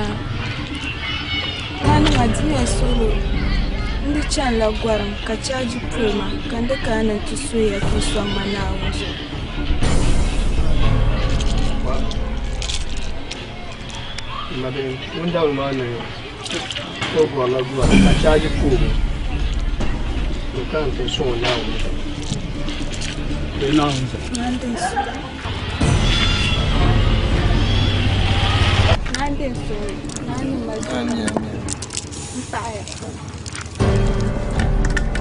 Naanima dimiya suhuri n di chanila gɔrim ka chaaji pooi ma ka n di kana ni n ti suhi ya ka yi sɔŋ ma Naawuni zuɣu. Mabihi, ŋun dabili maa ni o gɔrila gɔrim ka chaaji pooi o ka o kana nti sɔŋ o Naawuni zuɣu. Naawuni zuɣu.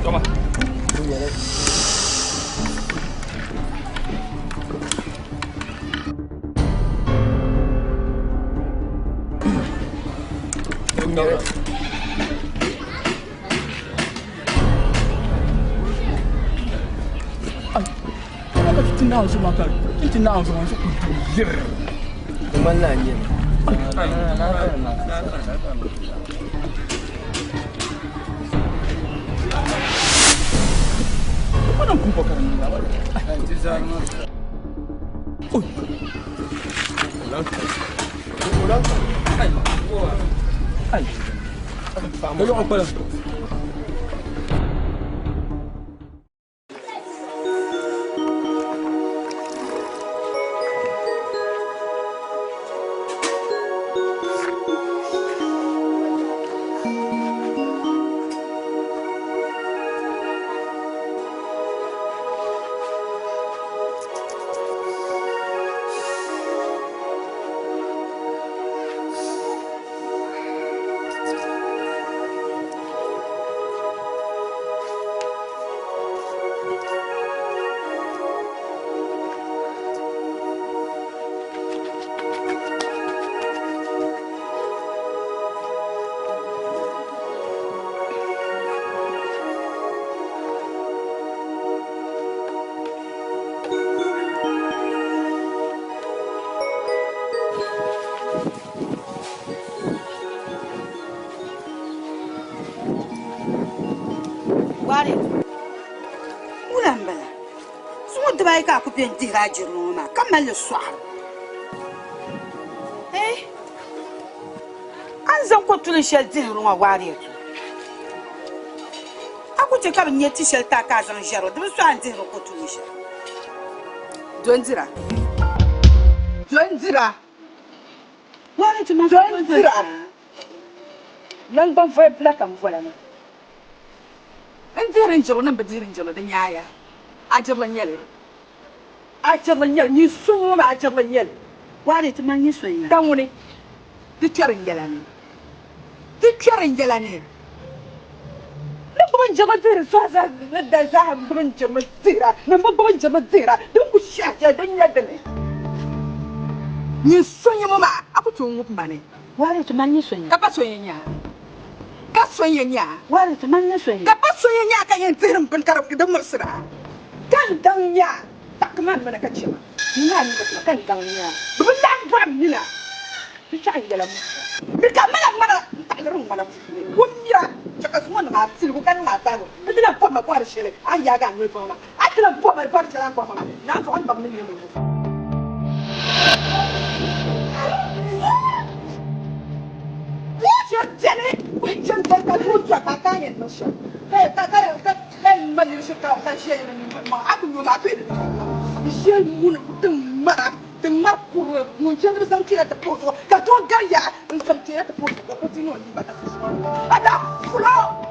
Toma. Ti naawuni zuɣu maa ka ti naawuni zuɣu maa ku yiri. Di ŋmanila a nyɛ Wannan kun kokar ne ba. Ai. Ai. Wari wula m-bala zuŋɔ dibaayi ka a ku be n-dihiri a jirili ŋɔ maa ka mali li sɔɣiri eh a ni zaŋ kotulin shɛli dihiri ŋɔ Waariatu a ku chɛ ka bɛ nya ti shɛli ti a ka a zaŋ ʒɛri li di bi so a ni dihiri kotulin shɛli do n-dira do n-dira. Doli dira naŋgban voli bila ka n vola maa. N dihiri n jirili ni m bi dihiri n jirili di nyaaya a jirili n-nyɛ li. A jirili n-nyɛ li. Nyin so ŋɔ maa a jirili n-nyɛ li. Ka ŋuni ti kpɛri n yɛla ni? Ti kpɛri n yɛla ni. Ni gbubi n jirili dihiri zaa zaa ni dali zaa n gbubi n jirili dihira ni m bi gbubi n jirili dihira din ku shɛhi shɛli din nyɛ dini. Nyin so nyɛ ŋɔ maa a ku tooi ŋubi ma ni. Ka pa so yɛn nya a. Ka so yɛn nya a. Ka pa so yɛn nya a ka yɛn dihiri m bini ka di muɣisiri a. Ka n daŋ nya a. Taɣigi ma n noli ka chɛ ma. N nya a ni muɣisi ma ka n daŋ nya a. Bɛ bi laɣim bɔhi m nina. Ti chaɣ n yɛla muɣisi. Mi ka mala ŋmana n-taɣiliri ŋmana puuni. Wummiya, chɛ ka zuŋɔ niŋ a piligu ka niŋ a bahigu. N ti lahi bɔhi ma bɔhiri shɛli a ni yaagi a noli bɔhi ma. A ti lahi bɔhi ma bɔhiri shɛli a ni bɔhi ma maa, naanzuɣu a ni baŋ ni nyɛ ŋun. Ti ŋmari kurili ŋun chɛ ni bɛ zaŋ kpɛna ti puhi zuɣu ka doo gari yaha n-zaŋ kpɛna ti puhi zuɣu ka o ti niŋ o liiba ka ti zuɣu a daa fulo.